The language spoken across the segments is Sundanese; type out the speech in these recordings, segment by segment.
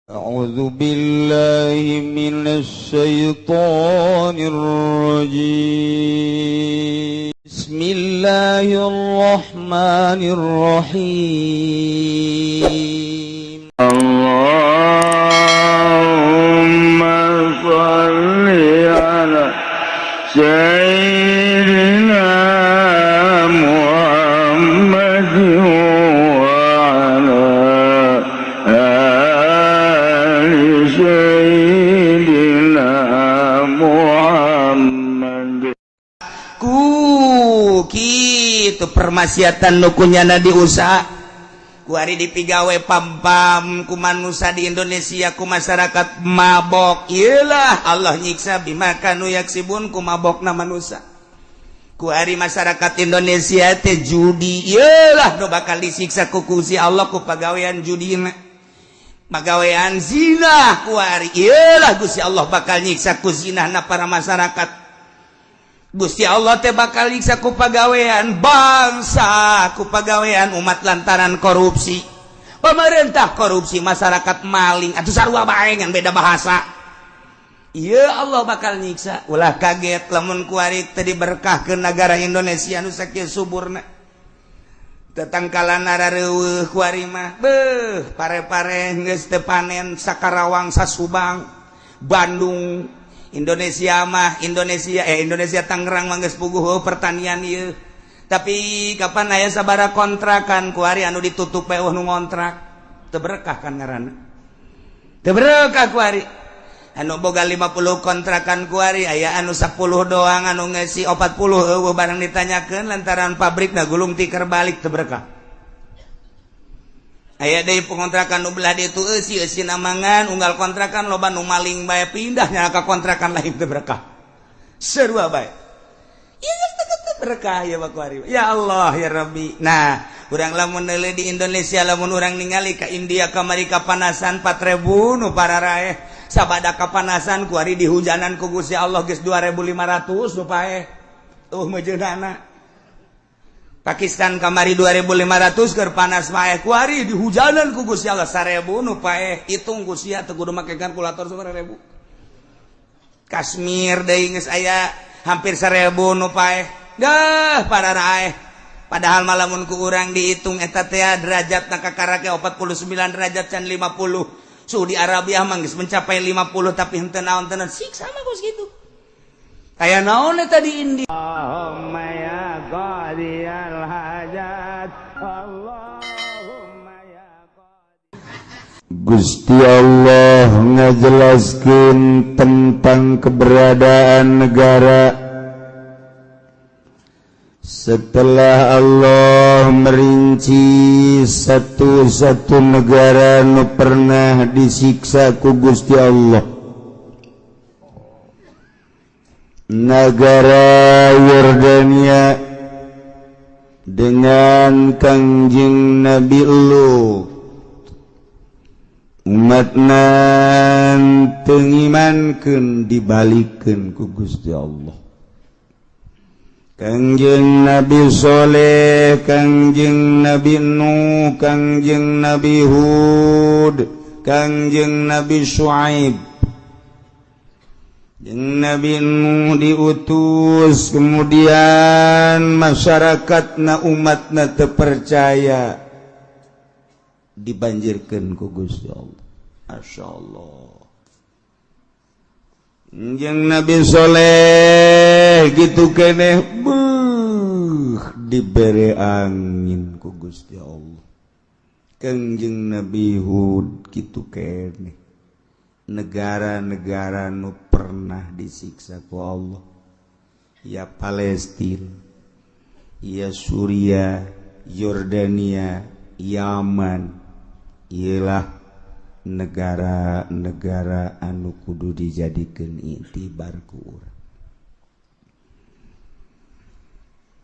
أعوذ بالله من الشيطان الرجيم. بسم الله الرحمن الرحيم. اللهم صل على سيدنا محمد وعلى آل سيدنا محمد. Ku kitu permaksiatan nu kunyana diusaha kuari dipigawe pam-pam ku manusia di Indonesia, ku masyarakat mabok. Iyalah, Allah nyiksa بما كانوا يكسبون ku mabokna manusia. Kuari masyarakat Indonesia teh judi, iyalah nu bakal disiksa ku Gusti Allah ku pagawean judina. Pagawean zina kuari, iyalah Gusti Allah bakal nyiksa ku zinahna para masyarakat. Gusti Allah teh bakal nyiksa ku pagawean bangsa, ku pagawean umat lantaran korupsi. Pemerintah korupsi, masyarakat maling atau sarua bae, ngan beda bahasa. Iya, Allah bakal nyiksa. Ulah kaget lamun kuari teu diberkah ke negara Indonesia nu sakieu suburna. Tetangkalan arareuweuh kuari mah, beuh, pare-pare geus teu panen Sakarawang, Sasubang, Bandung, Indonesia mah. Indonesia, eh, Indonesia Tangerang mah geus puguh, oh, pertanian ieu. Tapi kapan aya sabara kontrakan kuari anu ditutup bae, nu ngontrak? Teu berkah kan ngaranna, teu berkah kuari. Anu boga 50 kontrakan kuari aya anu 10 doang, anu ngeusi 40 euweuh barang ditanyakeun lantaran pabrik na gulung tikar balik. Teu berkah. Aya deui pengontrakan nu belah ditu eusi eusi namangan unggal kontrakan, loba nu maling bae, pindahnya ka kontrakan lain. Teu berkah, sarua bae. Ieu geus teu berkah ya kuari. Ya Allah, ya Rabbi. Nah, urang lamun neuleuh di Indonesia, lamun urang ningali ka India kamari kapanasan 4000 nu pararaeh, sabada kapanasan. Kuari dihujanan ku Gusti Allah geus 2500 nu paeh tuh meujeunana. Pakistan kamari 2500 keur panas paeh, kuari dihujanan ku Gusti Allah 1000 nu paeh. Hitung ku sia, teu kudu make kalkulator, 1000. Kashmir deui geus aya hampir 1000 nu paeh dah pararaeh. Padahal malamun ku urang dihitung eta teh derajat na kakarake 49 derajat can 50. Saudi Arabia mah geus mencapai 50, tapi henteu naon tenan, siksa mah kos kitu. Aya naon eta di India? اللهم يا قاضي الحاجات، اللهم يا Gusti Allah ngajelaskeun tentang keberadaan negara. Setelah Allah merinci satu-satu negara nu pernah disiksa ku Gusti Allah, negara Yordania dengan Kangjeng Nabi Lut, umatna teu ngimankeun, dibalikeun ku Gusti Allah. Kangjeng Nabi Soleh, Kangjeng Nabi Nuh, Kangjeng Nabi Hud, Kangjeng Nabi Shu'aib. Jeung Nabi Nuh diutus, kemudian masyarakat na umatna terpercaya, dibanjirkan ku Gusti Allah. Masya Allah. Jeung Nabi Soleh gitu keneh, buh, dibere angin ku Gusti Allah. Kangjeng Nabi Hud gitu keneh. Negara-negara nu pernah disiksa ku Allah ya Palestina ya, Suriah, Yordania, Yaman, ialah negara-negara anu kudu dijadikan iktibar ku urang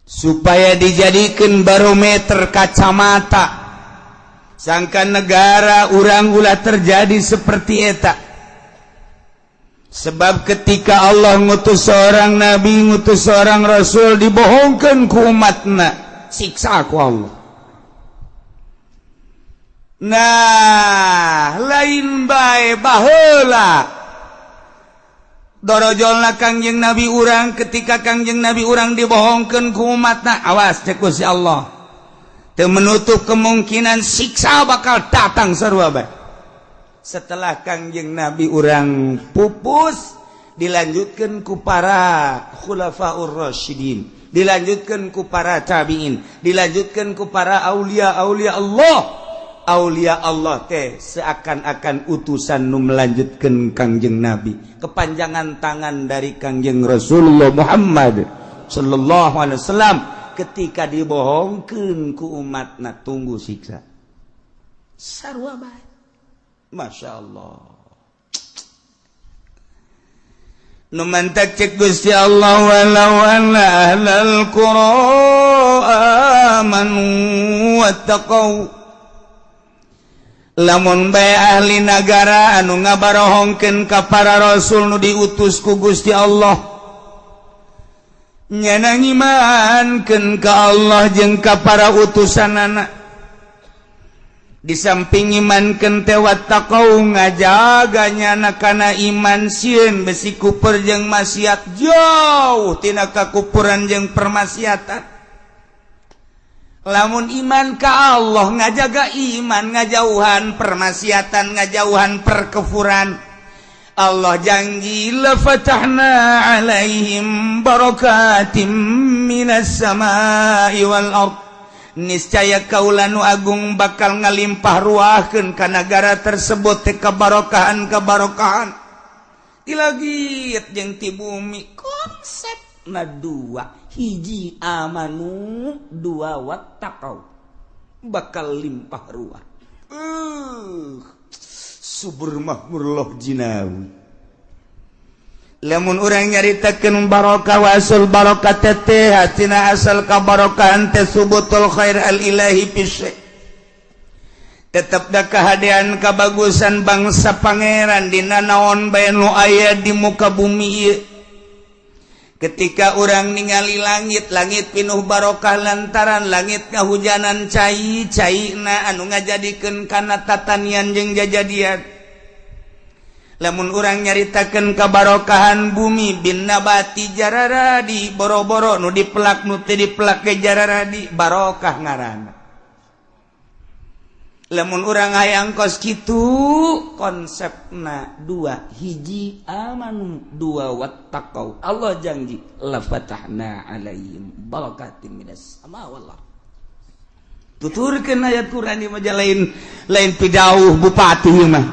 supaya dijadikan barometer, kacamata, sangka negara urang ulah terjadi seperti eta. Sebab ketika Allah ngutus seorang nabi, ngutus seorang rasul, dibohongkan ku umatna, siksa ku Allah. Nah, lain bae baheula dorojolna Kangjeng Nabi urang ketika Kangjeng Nabi urang dibohongkeun ku umatna, awas cek Gusti Allah. Teu menutup kemungkinan siksa bakal datang sarua bae. Setelah Kangjeng Nabi urang pupus, dilanjutkan ku para khulafaur rasyidin, dilanjutkan ku para tabiin, dilanjutkan ku para aulia-aulia Allah. Aulia Allah teh seakan-akan utusan nu melanjutkan Kangjeng Nabi, kepanjangan tangan dari Kangjeng Rasulullah Muhammad sallallahu alaihi wasallam. Ketika dibohongkeun ku umatna, tunggu siksa sarua bae. Masya Allah. Nu mantak cek Gusti Allah, walau anna ahlal qura amanu wattaqau. Lamun bae ahli nagara anu ngabarohongkeun ka para rasul nu diutus ku Gusti Allah, nyana ngimankeun ka Allah jeung ka para utusanana, di samping imankeun teh wattaqau ngajaga nyana kana iman, sieun besi kupur jeung maksiat, jauh tina kakupuran jeung permaksiatan. Lamun iman ka Allah ngajaga iman, ngajauhan permaksiatan, ngajauhan perkefuran, Allah janji la fatahna alaihim barakatim minas samai wal ard. Niscaya kaula nu agung bakal ngalimpah ruahkeun ka nagara tersebut teh kabarokahan kabarokahan ti langit jeung ti bumi. Konsepna dua, hiji amanu, dua wattaqau, bakal limpah ruah. Subur makmur loh jinawi. Lamun urang nyaritakeun barokah wasul barokah teh hatina asal kabarokahan teh subutul khair al ilahi fi syai'. Tetep da kahadean kabagusan bangsa pangeran dina naon bae nu aya di muka bumi ieu. Ketika orang ningali langit, langit pinuh barokah lantaran langit kahujanan cai caina anu ngajadikeun kana tatanian jeung jajadian. Lamun urang nyaritakeun kabarokahan bumi bin nabati jararadi, boro-boro nu dipelak nu teu dipelak ge jararadi, barokah ngaranna. Lamun urang hayang kos kitu konsepna dua, hiji amanu, dua wattaqau. Allah janji la fatahna alaihim barakatim minas sama wal ard. Tuturkeun ayat Quran ieu mah lain lain pidauh bupati ieu mah,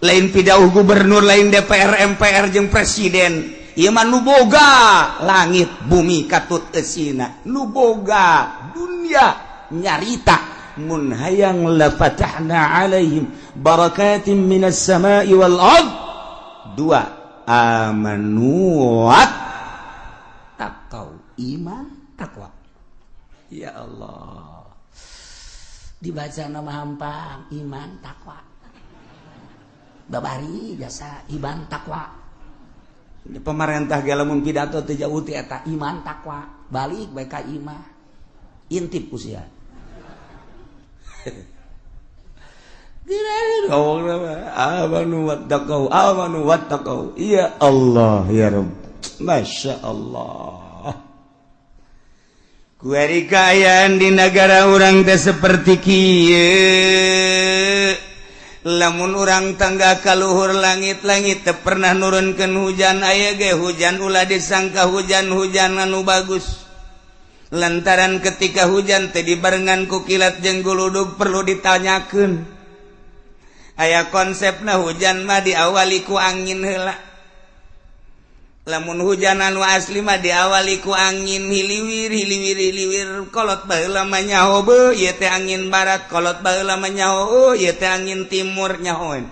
lain pidauh gubernur, lain DPR MPR jeung presiden. Ieu mah nu boga langit bumi katut eusina, nu boga dunia nyarita mun hayang la fatahna alaihim barakatim minas samai wal ard. Dua, amanu wat taqau, iman takwa. Ya Allah, dibaca nama hampang iman takwa, babari jasa iman takwa. Pemerintah ge lamun pidato teu jauh ti eta iman takwa, balik bae ka imah intip usia. Amanu wattaqau, amanu wattaqau. Ya Allah ya Rabb, Masya Allah. Kuari kaayaan di negara urang teh seperti kieu. Lamun urang tangga kaluhur langit-langit teu pernah nurunkeun hujan, aya ge hujan ulah disangka hujan-hujan anu bagus. Lantaran ketika hujan teh dibarengan ku kilat jeung guludug perlu ditanyakeun. Aya konsepna hujan mah diawali ku angin heula. Lamun hujan anu asli mah diawali ku angin hiliwir hiliwir hiliwir, kolot baheula mah nyaho beuh ieu teh angin barat, kolot baheula mah nyaho ieu teh angin timur nyahoeun.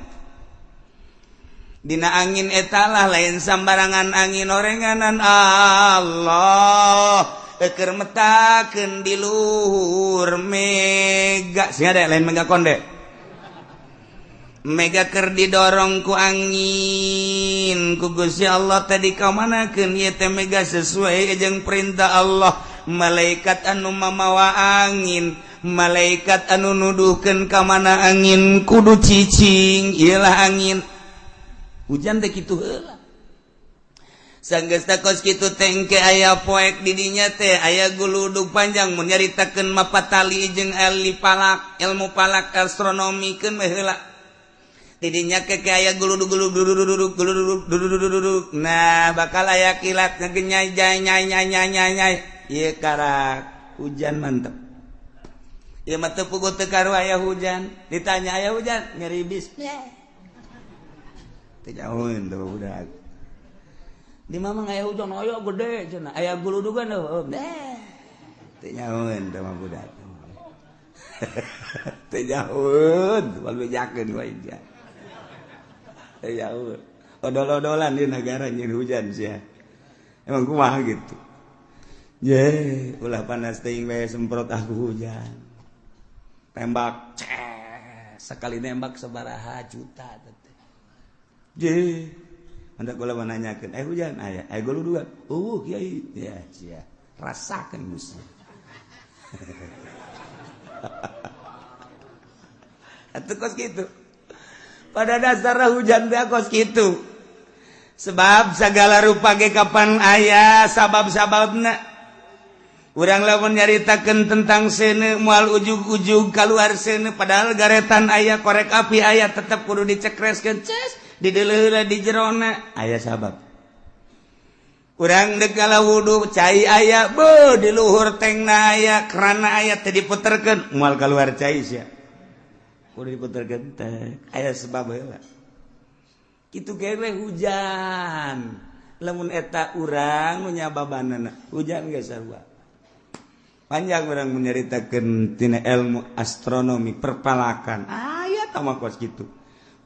Dina angin etalah lain sambarangan angin orenganan Allah. Eker metakeun di luhur mega, sing ada lain mega konde. Mega keur didorong ku angin ku Gusti Allah tadi kamanakeun ieu teh mega sesuai jeung perintah Allah. Malaikat anu mamawa angin Malaikat anu nuduhkeun ka mana angin kudu cicing, iyalah angin hujan teh kitu heula. Sanggeus kos kitu tengke aya poek didinya teh aya guludug panjang mun nyaritakeun mapatali jeung ahli falak, ilmu falak astronomi keun we heula. Didinya ke aya guludug guludug guludug guludug. Nah, bakal aya kilat ngenyai nyai nyai nyai nyai nyai nyai. Ieu karak hujan mantep. Ieu mah teu puguh teu karu aya hujan. Ditanya aya hujan, ngeribis. Teu jauheun teu budak. Di mamang aya hujan aya gede cenah, aya guludugan heuh. Teu nyahoeun teh mah budak. Teu nyahoeun, moal bejakeun wae sia. Teu nyahoeun. Odol-odolan di negara nyeun hujan sia. Emang kumaha gitu. Ye, ulah panas teuing we semprot aku hujan. Tembak, ces, sekali nembak sabaraha juta teh. Ye. Hendak kula menanyakeun, hujan aya, guludugan. Kiai. Ya, sia. Rasakeun geus. Atuh kos kitu. Pada dasarna hujan teh kos kitu. Sebab segala rupa ge kapan aya sabab-sababna. Urang lamun nyaritakeun tentang seuneu moal ujug-ujug kaluar seuneu padahal garetan aya, korek api aya, tetep kudu dicekreskeun ces. Di deuleuh di jerona aya sabab. Urang dek ngala wudu cai aya, beuh di luhur tengna aya, kerana aya teh diputerkeun moal kaluar cai sia. Kudu diputerkeun teh aya sebab heula. Kitu ge we hujan. Lamun eta urang nu nyababanana, hujan ge sarua. Panjang urang menyaritakeun tina ilmu astronomi perpalakan. Aya tah mah kos kitu.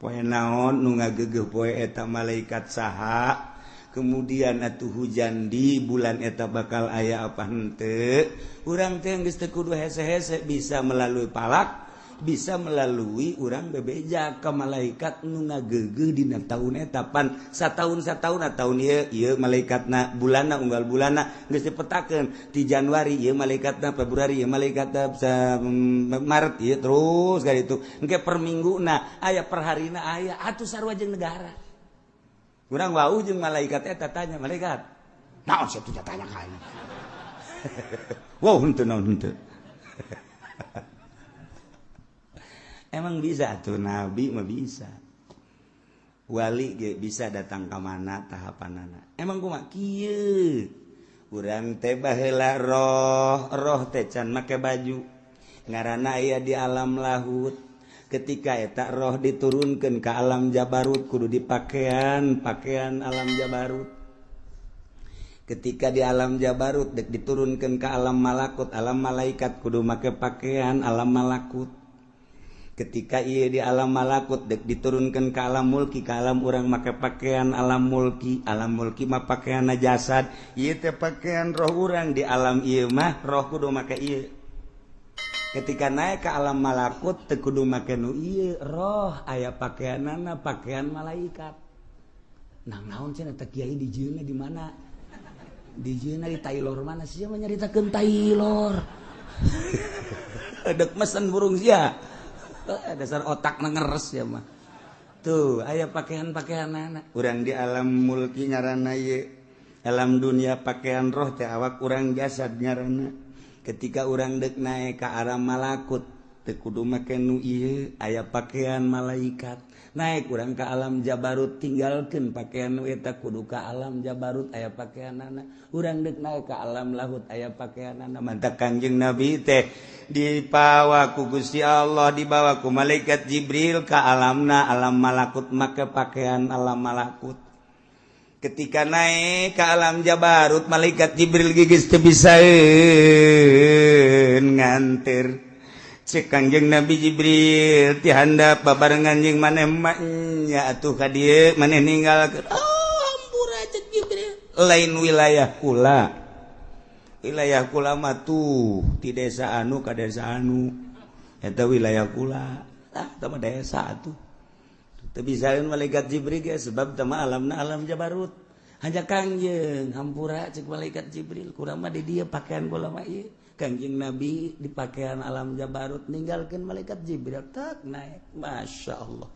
Poe naon nu ngagegeuh poe eta malaikat saha, kemudian atuh hujan di bulan eta bakal aya apa henteu. Urang teh geus teu kudu hese-hese, bisa melalui palak, bisa melalui urang bebeja ka malaikat nu ngagegeuh dina taun eta. Pan sataun-sataun taun ieu ieu malaikatna bulanna unggal bulanna geus dipetakeun di Januari ieu malaikatna, Februari ieu malaikatna, Maret ieu terus ka ditu engke per mingguna aya, per harina aya, atuh sarua jeung negara. Urang wau jeung malaikat eta tanya malaikat, naon sia tuh tanya ka aing. Wow henteu naon henteu. Emang bisa tuh nabi mah bisa. Wali ge bisa datang ka mana tahapanana. Emang kumaha kieu? Urang teh baheula roh, roh teh can make baju. Ngaranna aya di alam lahut. Ketika eta roh diturunkeun ka alam jabarut kudu dipakean pakaian alam jabarut. Ketika di alam jabarut dek diturunkeun ka alam malakut, alam malaikat kudu make pakaian alam malakut. Ketika ia di alam malakut dek diturunkan ke alam mulki, ke alam urang make pakaian alam mulki, alam mulki mah pakaian jasad, ieu teh pakaian roh urang di alam ieu mah roh kudu make ieu. Ketika naik ke alam malakut teu kudu make nu ieu, roh aya pakaianana pakaian malaikat. Nang naon cenah teh kiai dijieunna di mana? Dijieunna di Taylor mana sia mah nyaritakeun Taylor. Dek mesen burung sia. Dasar otak ngeres ya mah. Tuh, aya pakaian-pakaian anak. Urang di alam mulki ngaranna ieu. Alam dunia pakaian roh teh awak urang jasad ngaranna. Ketika urang dek naik ka alam malakut teu kudu make nu ieu, aya pakaian malaikat. Naik urang ka alam jabarut tinggalkeun pakaian nu eta kudu ka alam jabarut aya pakaianana. Urang dek naik ka alam lahut aya pakaianana. Mantak Kangjeng Nabi teh dipawa ku Gusti Allah, dibawa ku malaikat Jibril ka alamna alam malakut make pakaian alam malakut. Ketika naik ke alam jabarut malaikat Jibril geus teu bisaeun nganter. Cek Kangjeng Nabi Jibril ti handap babarengan jeung maneh mah nya atuh ka dieu maneh ninggalkeun. Oh, hampura cek Jibril. Lain wilayah kula. Wilayah kula mah tuh ti desa anu ka desa anu. Eta wilayah kula. Ah, tah mah desa atuh. Teu bisaeun malaikat Jibril ge sebab tah mah alamna alam jabarut. Hanya Kangjeng hampura cek malaikat Jibril kurang mah di dieu pakaian kula mah ieu. Kangjeng Nabi di pakaian alam Jabarut ninggalkeun malaikat Jibril tak naik. Masya Allah.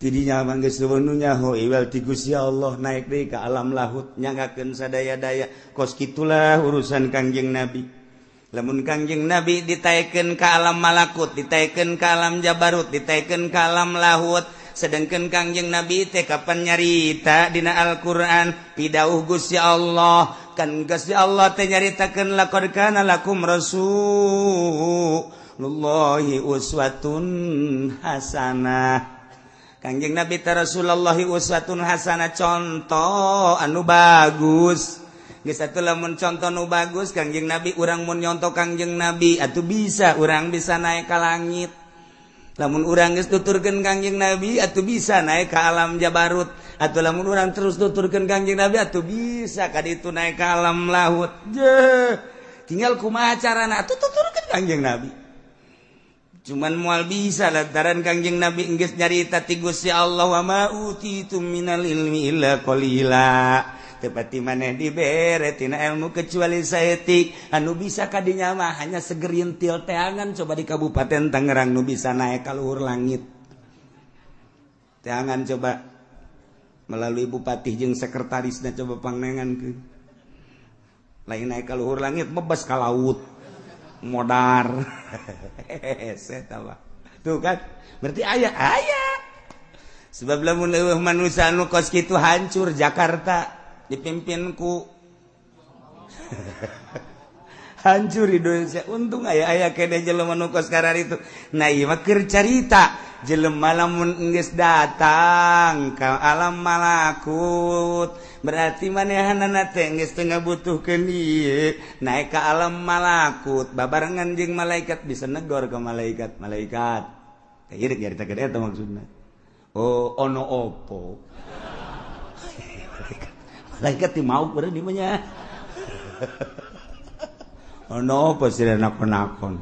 Tidinya mah geus nu nyaho iwal ti Gusti Allah naik deui ka alam lahut nyangakeun sadaya-daya. Kos kitulah urusan Kangjeng Nabi. Lamun Kangjeng Nabi ditaekeun ka alam malakut, ditaekeun ka alam Jabarut, ditaekeun ka alam lahut. Sedangkan Kangjeng Nabi teh kapan nyarita dina Al-Qur'an pidauh Gusti Allah. Kan Gusti Allah teh nyaritakeun laqad kana lakum rasulullahi uswatun hasanah. Kangjeng Nabi teh Rasulullahi uswatun hasanah, contoh anu bagus. Geus atuh lamun contoh nu bagus Kangjeng Nabi, urang mun nyontoh Kangjeng Nabi atuh bisa urang bisa naik ka langit. Lamun urang geus tuturkeun Kangjeng Nabi atuh bisa naik ka alam Jabarut. Atuh lamun urang terus tuturkeun Kangjeng Nabi atuh bisa ka ditu naik ka alam lahut. Jeh, tinggal kumaha carana atuh tuturkeun Kangjeng Nabi. Cuman moal bisa lantaran Kangjeng Nabi geus nyarita ti Gusti Allah wa ma utitum minal ilmi illa qalila. Tepati maneh dibere tina ilmu kecuali saeutik. Anu bisa kadinya mah hanya segerintil teangan coba di Kabupaten Tangerang nu bisa naik ka luhur langit. Teangan coba melalui bupati jeung sekretarisna coba pangnengankeun. Lain naik ka luhur langit bebas ka laut. Modar. Hese mah. Tuh kan berarti aya aya. Sebab lamun leuweuh manusia anu kos kitu hancur Jakarta. Dipimpin ku hancur Indonesia. Untung aya-aya kene jelema nu kos kararitu. Nah ieu mah keur carita jelema lamun geus datang ka alam malakut berarti manehanana teh geus teu ngabutuhkeun ieu naik ka alam malakut babarengan jeung malaikat bisa negor ka malaikat. Malaikat teh ieu nyaritakeun eta maksudna. Oh ono opo malaikat di mau berarti di mana? Ono apa sih nakon-nakon?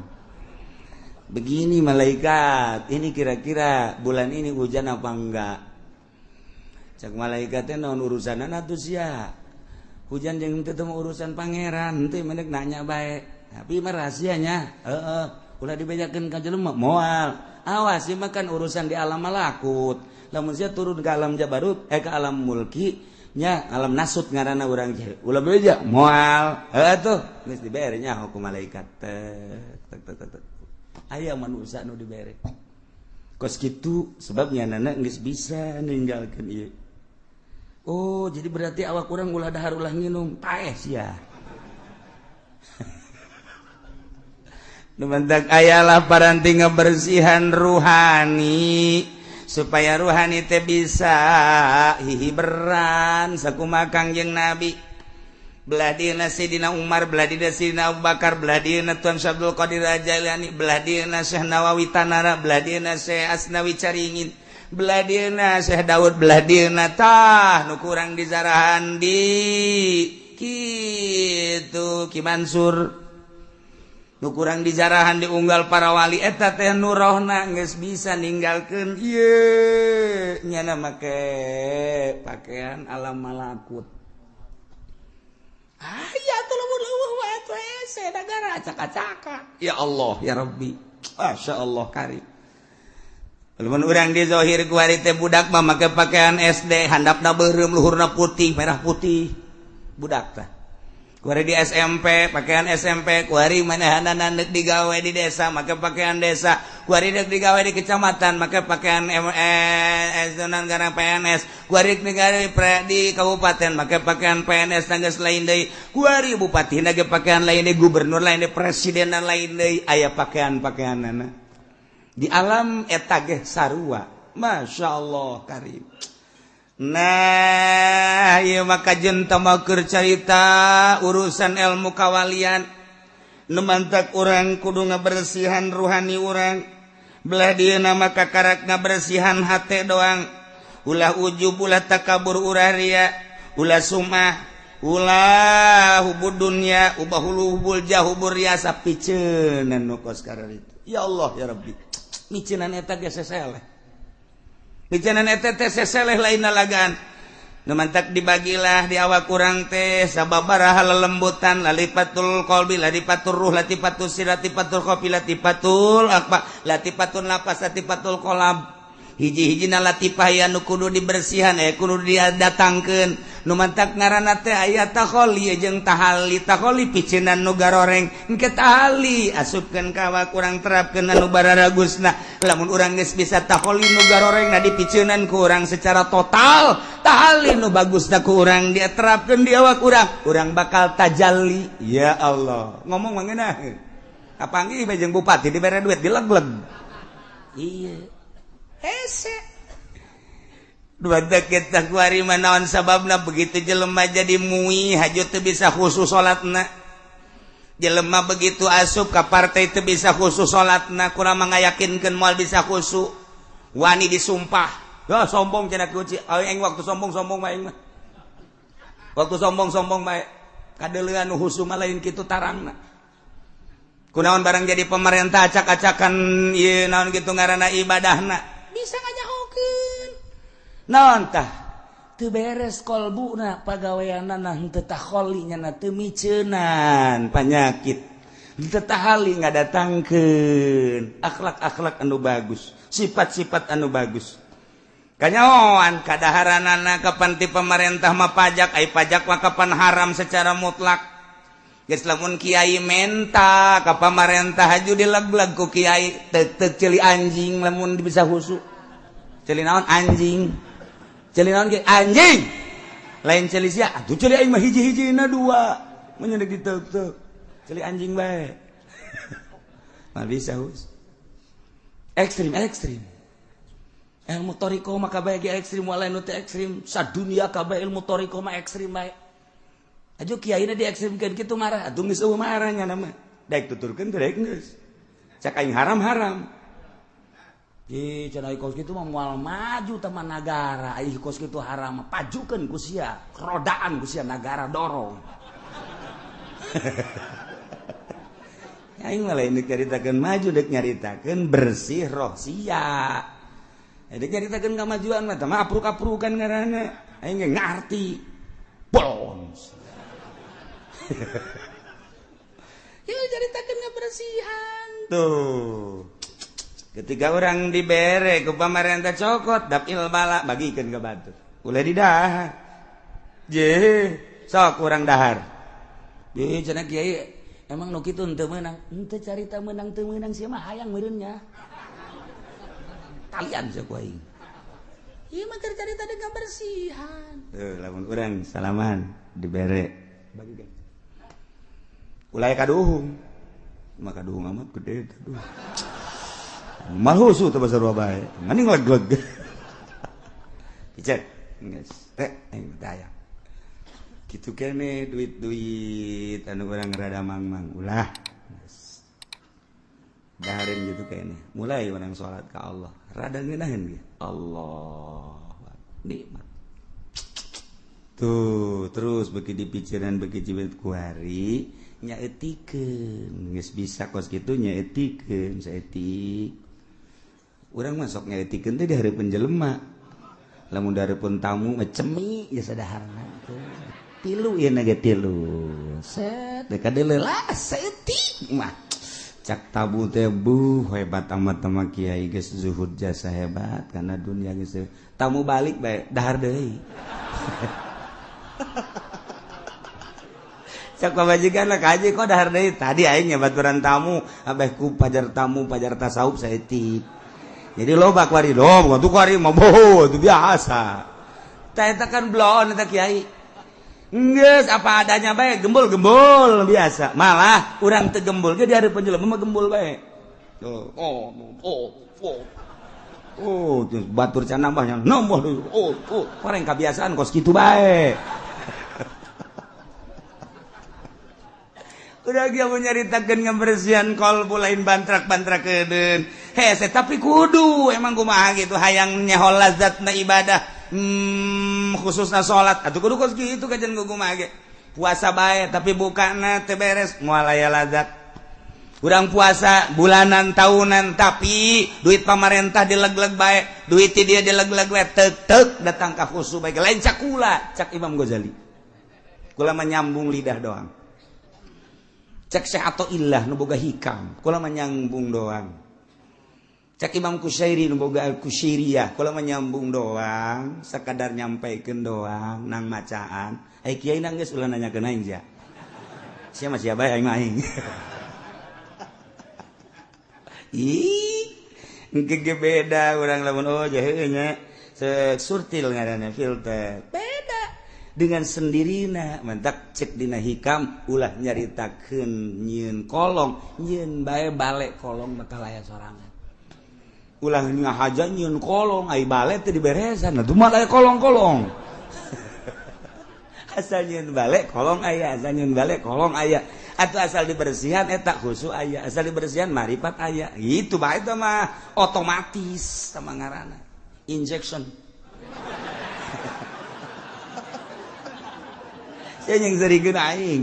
Begini malaikat, ini kira-kira bulan ini hujan apa enggak? Cak malaikatnya non urusan atuh sia. Hujan jeung teu urusan pangeran, teu mendek nanya bae. Tapi mah rahasianya, heeh, ulah dibejakeun ka jelema moal. Awas ieu mah kan urusan di alam malakut. Lamun sia turun ke alam Jabarut, ke alam mulki, nya alam nasut ngaranna urang je ulah beja moal heuh tuh geus dibere nya hukum malaikat tek tek tek tek aya manusia nu dibere kos kitu sebabnya nana geus bisa ninggalkeun ieu. Oh jadi berarti awak urang ulah dahar ulah nginum paeh sia. Nu mantak aya lah paranti ngabersihan ruhani supaya ruhani teh bisa hihiberan sakumaha Kangjeng Nabi. Belah dieuna Sidina Umar, belah dieuna Sidina Abu Bakar, belah dieuna Tuan Syekh Abdul Qadir Jailani, belah dieuna Syekh Nawawi Tanara, belah dieuna Syekh Asnawi Caringin, belah dieuna Syekh Daud, belah dieuna tah nu kurang dizarahan di kitu Ki Mansur. Nu kurang dijarahan diunggal para wali eta teh nu rohna geus bisa ninggalkeun ieu nyana make pakaian alam malakut. Aya atuh lamun leuweuh wae atuh hese nagara acak-acaka. Ya Allah ya Rabbi. Masya Allah karim. Lamun urang di zahir ku hari teh budak mah make pakaian SD handapna beureum luhurna putih merah putih budak tah. Kuari di SMP, pakaian SMP, kuari manehanana deuk digawe di desa, make pakaian desa, kuari deuk digawe di kecamatan, make pakaian MS garang PNS, kuari digawe di kabupaten, make pakaian PNS tangges lain deui, kuari bupati ge pakaian lain deui, gubernur lain deui, presiden lain deui, aya pakaian-pakaianana. Di alam eta ge sarua. Masya Allah karim. Nah, ieu maka jenta mah keur carita urusan ilmu kawalian. Nu mantak urang kudu ngabersihan ruhani urang. Belah dieuna maka karak ngabersihan hate doang. Ulah ujub, ulah takabur, ulah ria, ulah sumah, ulah hubud dunya, ubah hulu hubul jah hubur riasa piceunan nu kos kararitu. Ya Allah ya Rabbi. Miceunan eta ge seseleh. Micenan eta teh seseleh lain lagaan. Nu mantak dibagilah di awak kurang teh sababaraha lelembutan lalipatul qalbi lalipatul ruh latifatul sir latifatul khofi latifatul akfa latifatun lapas latifatul qalab. Hiji-hijina latifah ya nu kudu dibersihan kudu didatangkeun. Nu mantak ngaranna teh aya takholi jeung tahali. Takholi piceunan nu garoreng engke tahali asupkeun ka awak urang terapkeun anu bararagusna. Lamun urang geus bisa takholi nu garorengna dipiceunan ku urang secara total, tahali nu bagusna ku urang diterapkeun di awak urang, urang bakal tajalli. Ya Allah, ngomong mah ngeunah. Kapanggih bae jeung bupati dibere duit dileg-leg. Iya. Hese. Dua kita kuari manaon sababna begitu jelema jadi mui haju teu bisa khusus salatna. Jelema begitu asup ka partai teu bisa khusus salatna, kurang mangayakinkeun moal bisa khusyuk. Wani disumpah. Ya sombong cenah kunci. Aing waktu sombong-sombong mah aing mah. Waktu sombong-sombong mah kadeuleuan nu khusyuk mah lain kitu tarangna. Kunaon barang jadi pemerintah acak-acakan ieu naon kitu ngaranna ibadahna. Bisa nganyahokeun. Naon tah? Teu beres kolbuna pagaweanana henteu takholi nya teu miceunan panyakit. Henteu tahali ngadatangkeun akhlak-akhlak anu bagus, sifat-sifat anu bagus. Kanyahoan kadaharanana kapan ti pemerintah mah pajak, ai pajak mah kapan haram secara mutlak. Geus lamun kiai menta ka pamarentah haju dileg-leg ku kiai teuk-teuk ceuli anjing lamun bisa khusyuk. Ceuli naon anjing? Ceuli naon ge anjing. Lain ceuli sia, atuh ceuli aing mah hiji-hijina dua. Mun deuk diteuk-teuk. Ceuli anjing bae. Mah bisa hus. Ekstrim ekstrim. Ilmu thariqah mah kabeh ge ekstrim walain nu teu ekstrim, sadunia kabeh ilmu thariqah mah ekstrim bae. Aja kiaina diekstrimkeun kitu marah, atuh geus eueuh marah nya mah. Daek tuturkeun teh daek geus. Cak aing haram-haram. Ih, cenah kos kitu mah moal maju taman nagara, ai kos kitu haram pajukeun ku sia, rodaan ku sia nagara dorong. Aing mah lain deuk nyaritakeun maju, deuk nyaritakeun bersih roh sia. Deuk nyaritakeun kamajuan mah tah mah apruk-aprukan ngaranna. Aing ge ngarti. Bolons. Ya caritakeun kebersihan tuh. Ketika orang dibere ku pamarentah cokot dapil bala bagikeun ka batur. Ulah didahar. Je, sok urang dahar. Ye cenah kiai emang nu kitu henteu meunang. Henteu carita meunang teu meunang sia mah hayang meureun nya. Talian sia ku aing. Ieu mah keur carita deung kebersihan. Tuh lamun urang salaman dibere bagikeun. Ulah kaduhung. Mah kaduhung amat gede aduh. Malhusu teh basar bae. Mending leg-leg. Dicek. Geus. Teh aing teh aya. Kitu kene duit-duit anu urang rada mang-mang ulah. Geus. Dahareun gitu kene. Mulai urang salat ka Allah. Rada ngeunaheun ge. Allah nikmat. Tuh, terus beuki dipikiran beuki cibet kuari nyaetikeun. Geus bisa kos kitu nyaetikeun saeutik. Urang mah sok nyaetikeun teh di hareupeun jelema. Lamun di hareupeun tamu mah cemi geus sadaharna teh. Tilu ieu na ge tilu. Set teh kadeuleu lah saeutik mah. Cak tabu teh buh hebat amat sama kiai geus zuhud jasa hebat karena dunia geus tamu balik bae dahar deui. Cak pamajikan lah kaji kok dahar deui tadi aing nyabaturan tamu abeh ku pajar tamu pajar tasawuf saeutik. Jadi loba kuari loba tuh kuari mah boho itu biasa. Tah eta kan bloon eta kiai. Geus apa adanya bae gembul-gembul biasa. Malah urang teu gembul ge di hareupeun jelema mah gembul bae. Oh oh oh oh. Oh, terus batur can nambahnya nambah deui. Oh, oh, koreng kebiasaan kos kitu bae. Udah dia mau nyaritakeun ngebersihan kolbu lain bantrak-bantrak kedeun. Hese tapi kudu emang kumaha gitu hayang nyaho lazatna ibadah. Khususna salat atuh kudu kos kitu kajen kumaha ge. Puasa bae tapi bukana teu beres moal aya lazat. Urang puasa bulanan tahunan tapi duit pamarentah dileg-leg bae, duit dia dileg-leg bae, tek-tek datang ka khusu bae lain cakula, cak Imam Ghazali. Kula menyambung lidah doang. Cak Syekh Athaillah nu boga hikam, kula menyambung doang. Cak Imam Kusyairi nu boga Al-Kusyairiyah, kula menyambung doang, sakadar nyampaikeun doang nang macaan. Ai kiai nang geus ulah nanyakeun aing sia. Sia mah sia bae aing mah aing. Ih, engke beda urang lamun oh jahe nya surtil ngaranna filter. Beda dengan sendirina mentak cek dina hikam ulah nyaritakeun nyieun kolong, nyieun bae balik kolong bakal aya sorangan. Ulah ngahaja nyieun kolong, ai balik teh diberesan, nah mah aya kolong-kolong. Asal nyieun balik kolong aya, asal nyieun balik kolong aya. Atau asal dibersihan eta khusu aya, asal dibersihan marifat aya. Gitu bae eta mah otomatis sama ngaranna. Injection. Sia yang serikeun aing.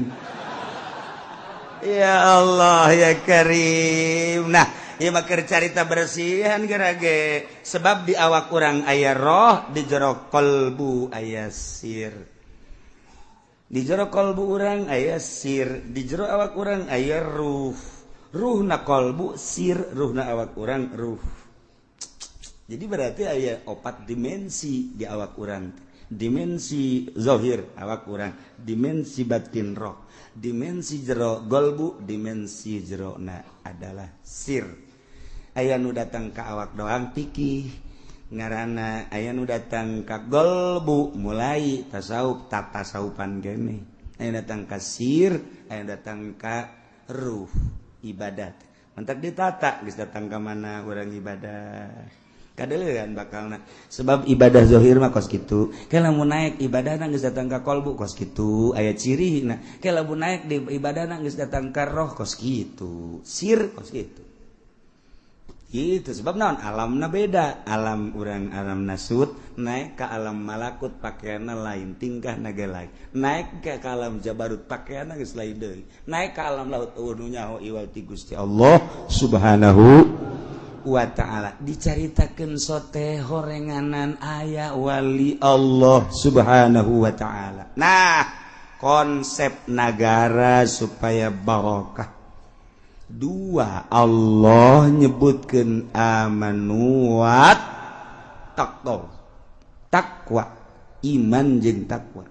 Ya Allah ya Karim. Nah, ieu mah keur carita bersihan gerage. Sebab di awak urang aya roh, di jero kalbu aya sir. Di jero kalbu urang aya sir, di jero awak urang aya ruh. Ruhna kalbu sir, ruhna awak urang ruh. Jadi berarti aya opat dimensi di awak urang. Dimensi zahir awak urang, dimensi batin roh, dimensi jero golbu, dimensi jerona adalah sir. Aya nu datang ka awak doang pikih ngaranna, aya nu datang ka golbu mulai tasawuf tatasawufan kene, aya datang ka sir, aya datang ka ruh ibadat. Mentak ditata geus datang ka mana urang ibadah kadeulean bakalna. Sebab ibadah zahir mah kos kitu, ke lamun naik ibadahna geus datang ka kolbu kos kitu, aya cirina. Ke lamun naik di ibadahna geus datang ka roh kos kitu, sir kos kitu. Gitu sebab naon alamna beda, alam urang alam nasut naik ke alam malakut pakaianna lain, tingkahna ge lain. Naik ke alam jabarut pakaianna geus lain deui. Naik ke alam laut eueuh nu nyaho iwal ti Gusti Allah Subhanahu wa ta'ala. Dicaritakeun sote horenganan aya wali Allah Subhanahu wa ta'ala. Nah, konsep nagara supaya barokah. Dua, Allah nyebutkeun amanu wa taqwa. Takwa, iman jeung takwa.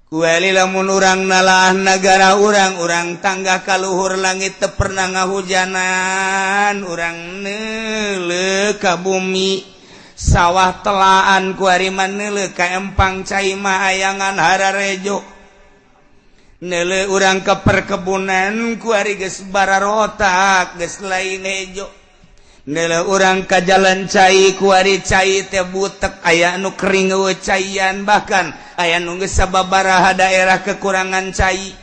Kuali lamun urang nalaah nagara urang, urang tangga ka luhur langit teu pernah ngahujanan, urang neuleuh ka bumi sawah telaan kuari mah neuleuh ka empang cai mah ayangan hararejo. Neuleuh urang ke perkebunan kuari geus bararotak geus lain hejo. Neuleuh urang ka jalan cai kuari cai teh butek aya nu kering eueuh caian, bahkan aya nu geus sababaraha daerah kekurangan cai.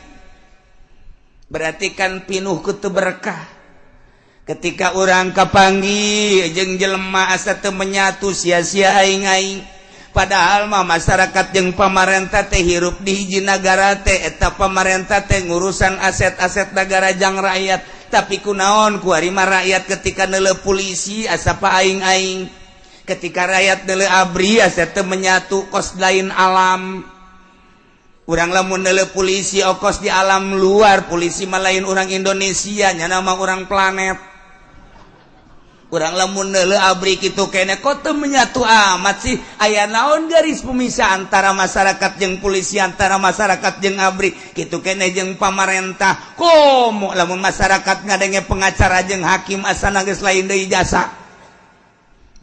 Berarti kan pinuh ku teu berkah. Ketika urang kapanggih jeung jelema asa teu menyatu sia-sia aing-aing. Padahal mah masyarakat jeung pamarentah teh hirup di hiji nagara teh, eta pamarentah teh ngurusan aset-aset nagara jang rakyat. Tapi kunaon kuari mah rakyat ketika neuleuh polisi asa pa aing-aing, ketika rakyat neuleuh abri asa teu menyatu kos lain alam. Urang lamun neuleuh polisi okos di alam luar, polisi mah lain urang Indonesia, nya mah urang planet. Urang lamun neuleuh abri kitu kene kok teu menyatu amat sih, aya naon garis pemisah antara masyarakat jeung polisi, antara masyarakat jeung abri kitu kene jeung pamarentah. Komo lamun masyarakat ngadenge pengacara jeung hakim asana geus lain deui jasa.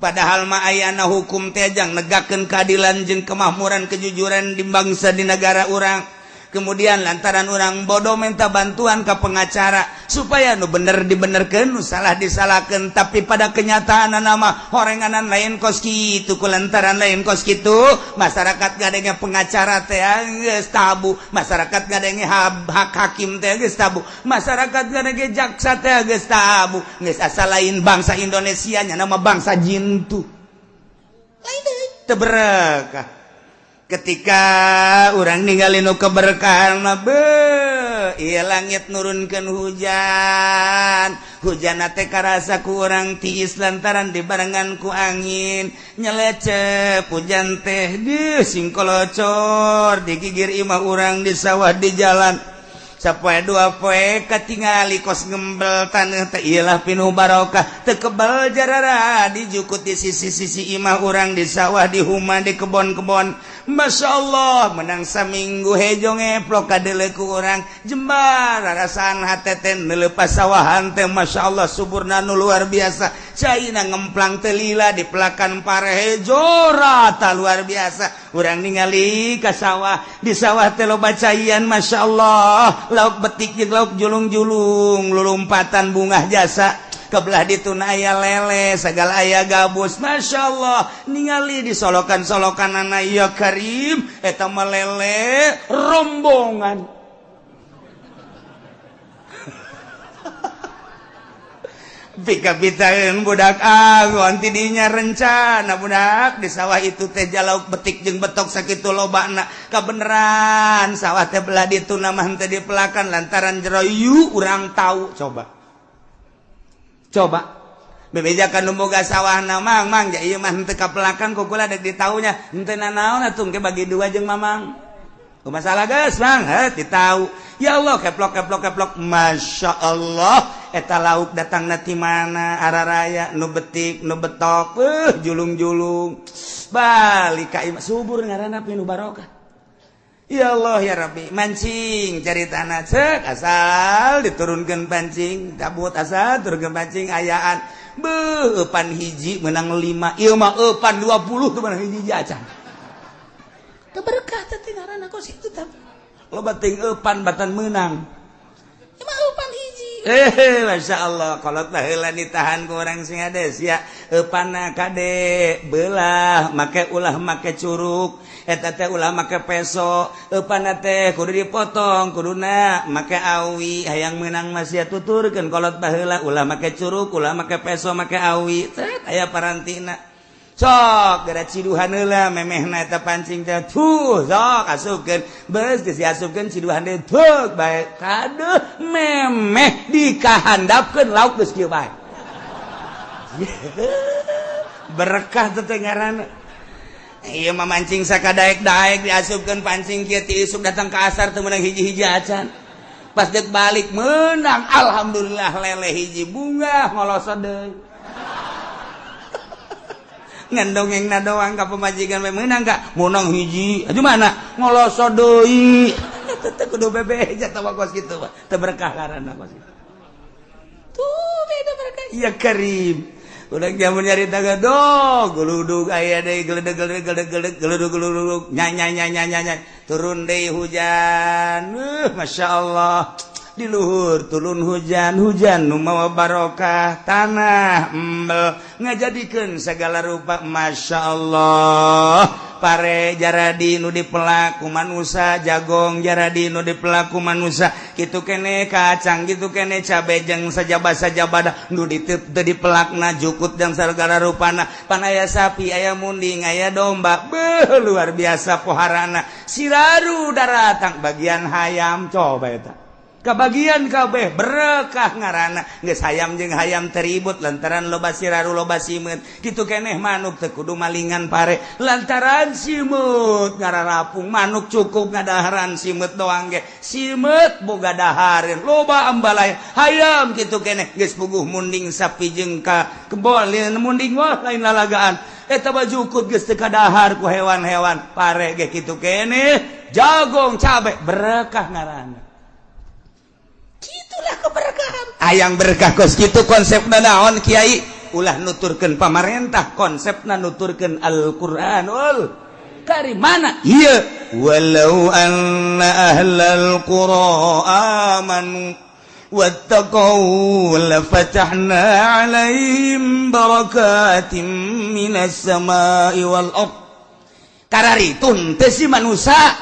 Padahal mah ayana hukum teh jang negakeun keadilan jeung kemakmuran kejujuran di bangsa di negara urang. Kemudian lantaran orang bodoh minta bantuan ke pengacara supaya nu bener dibenerkeun, nu salah disalahkeun, tapi pada kenyataan nama horenganan lain kos kitu, kulantaran lain kos kitu masyarakat gadenge pengacara teh geus tabu, masyarakat gadenge hak hakim teh geus tabu, masyarakat gadenge jaksa teh geus tabu, geus asa lain bangsa Indonesia nya nama bangsa jin tuh. Lain deui teu berekah. Ketika orang ninggalin nu keberkahan mah be Ieu langit nurunkeun hujan. Hujan teh karasa ku urang tiis lantaran dibarengan ku angin. Nyelecep hujan teh deuh singkolocor digigir imah urang di sawah di jalan. Sapoe dua poe katingali kos ngembel taneuh teh iyalah pinuh barokah teu kebal jarara dijukut di sisi-sisi imah urang di sawah di huma di kebon-kebon. Masya Allah menang saminggu hejo ngeplok kadeuleu ku urang jembar rarasaan hate teh neulepas sawahan teh. Masya Allah suburna nu luar biasa caina ngemplang teu lila dipelakan pare hejo rata luar biasa. Urang ningali ka sawah di sawah teh loba caian. Masya Allah lauk betik jeung lauk julung-julung lulumpatan bungah jasa kebelah dituna aya lele segala aya gabus. Masya Allah ningali di solokan-solokan ya Karim eta mah lele rombongan. Pika-pitaeun budak agon tidinya rencana budak di sawah itu teh jalauk betik jeung betok sakitu lobana kabeneran sawah teh belah dituna mah henteu dipelakan lantaran jero yu urang tahu. Coba coba bebejakan nu boga sawahna mang mang ja ieu mah henteu kapelakan ku kula dek ditaunya henteu nanaon atuh engke bagi dua jeung mamang masalah geus mang heuh ditau. Ya Allah keplok keplok keplok. Masya Allah eta lauk datangna ti mana araraya nu betik nu betok julung-julung balik ka imah subur ngaranna pinuh barokah. Ya Allah ya Rabbi mancing cari tanah cek asal diturunkeun pancing tabut asal turunkeun pancing ayaan beuh eupan hiji menang 5 ieu mah eupan 20 teu menang hiji acan teu berkah teh ngaranna kos kitu tah loba teuing eupan batan meunang ieu mah eupan hiji. Masya Allah kolot baheula ditahan ku urang sing hades ya eupanna kade belah make ulah make curug eta teh ulah make peso eupanna teh kudu dipotong kuduna make awi hayang meunang masih tuturkeun kolot baheula ulah make curug ulah make peso make awi teh aya parantina sok gara ciduhan heula memehna eta pancing teh tuh sok asupkeun beus geus diasupkeun ciduhan deui tuh bae kaduh memeh dikahandapkeun lauk geus kieu bae. Berkah teh ngaranna ieu mah mancing sakadaek-daek diasupkeun pancing kieu ti isuk datang ka asar teu meunang hiji-hiji acan pas deuk balik meunang alhamdulillah lele hiji bunga ngolosod deui ngan dongengna doang ka pamajikan we meunang ka meunang hiji aju mana ngoloso deui teu kudu bebeja tawa kos kitu mah teu berkah ngaranna kos kitu tuh beda berkah. Ya Karim urang jamun nyarita gadog geludug aya deui geledeg geledeg geledeg geludug geludug nya nya nya nya turun deui hujan. Masya Allah di luhur turun hujan hujan nu mawa barokah tanah embel ngajadikeun segala rupa. Masya Allah pare jaradi nu dipelaku manusa jagong jaradi nu dipelaku manusa kitu kene kacang kitu kene cabe jeung sajaba-sajabada nu diteu dipelakna jukut jeung segala rupana pan aya sapi aya munding aya domba beuh luar biasa poharana siraru daratang bagian hayam coba eta kebagian kabeh berkah ngaranna geus hayam jeung hayam teribut lantaran loba siraru loba simeut kitu keneh manuk teu kudu malingan pare lantaran simeut ngararapung manuk cukup ngadaharan simeut doang ge simeut boga dahareun loba ambalaya hayam kitu keneh geus puguh munding sapi jeung ka kebon munding wah lain lalagaan eta bajukut geus teu kadahar ku hewan-hewan pare ge kitu keneh jagong cabe berkah ngaranna. Itulah keberkahan. Hayang berkah kos kitu konsepna naon kiai? Ulah nuturkeun pamarentah, konsepna nuturkeun Al-Qur'anul Karim. Mana? Ieu walau anna ahlal qura amanu wattaqau lafatahna 'alaihim barakatim minas samai wal ard. Kararitun teh si manusa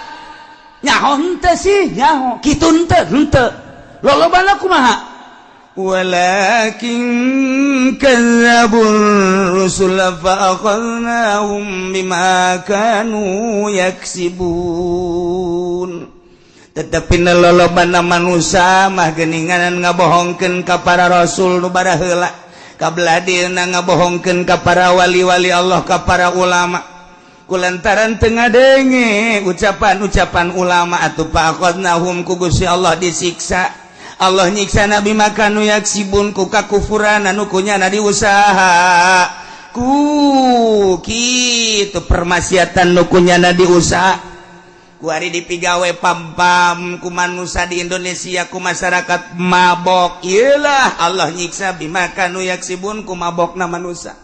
nyaho henteu sih nyaho kitu henteu henteu lolobana kumaha walakin kadzdzabur rusul fa akhadnahum bima kanu yaksibun. Tetapi lolobana manusia mah geninganan ngabohongkeun ka para rasul nu baraheula, kabelah dieuna ngabohongkeun ka para wali-wali Allah, ka para ulama, kulantaran teu ngadenge ucapan-ucapan ulama. Atuh faakhadnahum, ku Gusti Allah disiksa. Allah nyiksa bima kanu yaksibun, ku kakufuran anu kunyana diusaha, ku kitu permaksiatan nu kunyana diusaha. Kuari dipigawe pam-pam ku manusia di Indonesia, ku masyarakat mabok. Iyalah, Allah nyiksa bima kanu yaksibun, ku mabokna manusia.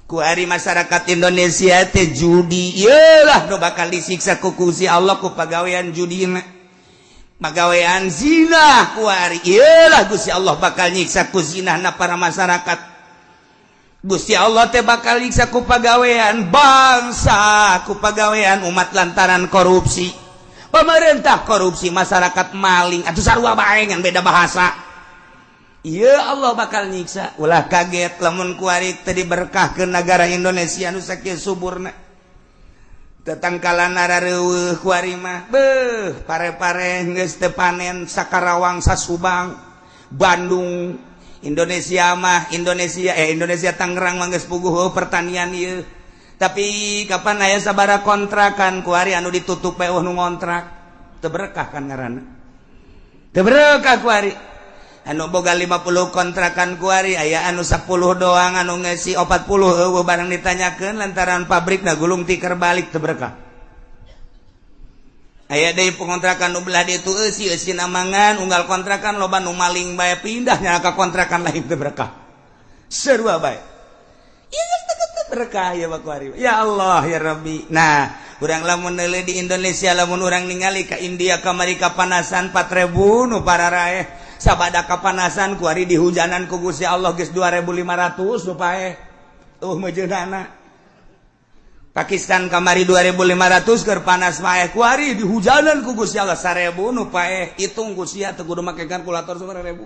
Kuari masyarakat Indonesia teh judi. Iyalah, nu bakal disiksa ku Gusti Allah ku pagawean judina. Pagawean zina kuari. Iyalah, Gusti Allah bakal nyiksa ku zinahna para masyarakat. Gusti Allah teh bakal nyiksa ku pagawean bangsa, ku pagawean umat lantaran korupsi. Pemerintah korupsi, masyarakat maling, atau sarua bae ngan beda bahasa. Iya, Allah bakal nyiksa. Ulah kaget lamun kuari teu diberkahkeun negara Indonesia nu sakieu suburna. Tetangkalan rareuweuh kuari mah, beuh, pare-pare geus teu panen Sakarawang, Sasubang, Bandung, Indonesia mah, Indonesia, eh, Indonesia Tangerang mah geus puguh pertanian ieu. Tapi kapan aya sabara kontrakan kuari anu ditutup bae nu ngontrak? Teu berkah kan ngaranna. Teu berkah kuari. Anu boga 50 kontrakan kuari aya anu 10 doang anu ngeusi, 40 euweuh barang ditanyakeun lantaran pabrik na gulung tikar balik. Teu berkah. Aya deui pengontrakan nu belah ditu eusi eusi namangan unggal kontrakan loba nu maling bae, pindahnya ka kontrakan lain. Teu berkah. Sarua bae. Ieu geus teu berkah ya kuari. Ya Allah, ya Rabbi. Nah, urang lamun neuleuh di Indonesia, lamun urang ningali ka India kamari kapanasan 4000 nu pararaeh sabada kapanasan, kuari dihujanan ku Gusti Allah geus 2500 nu paeh tuh meujeunana. Pakistan kamari 2500 keur panas paeh, kuari dihujanan ku Gusti Allah 1000 nu paeh. Hitung ku sia, teu kudu make kalkulator, 1000.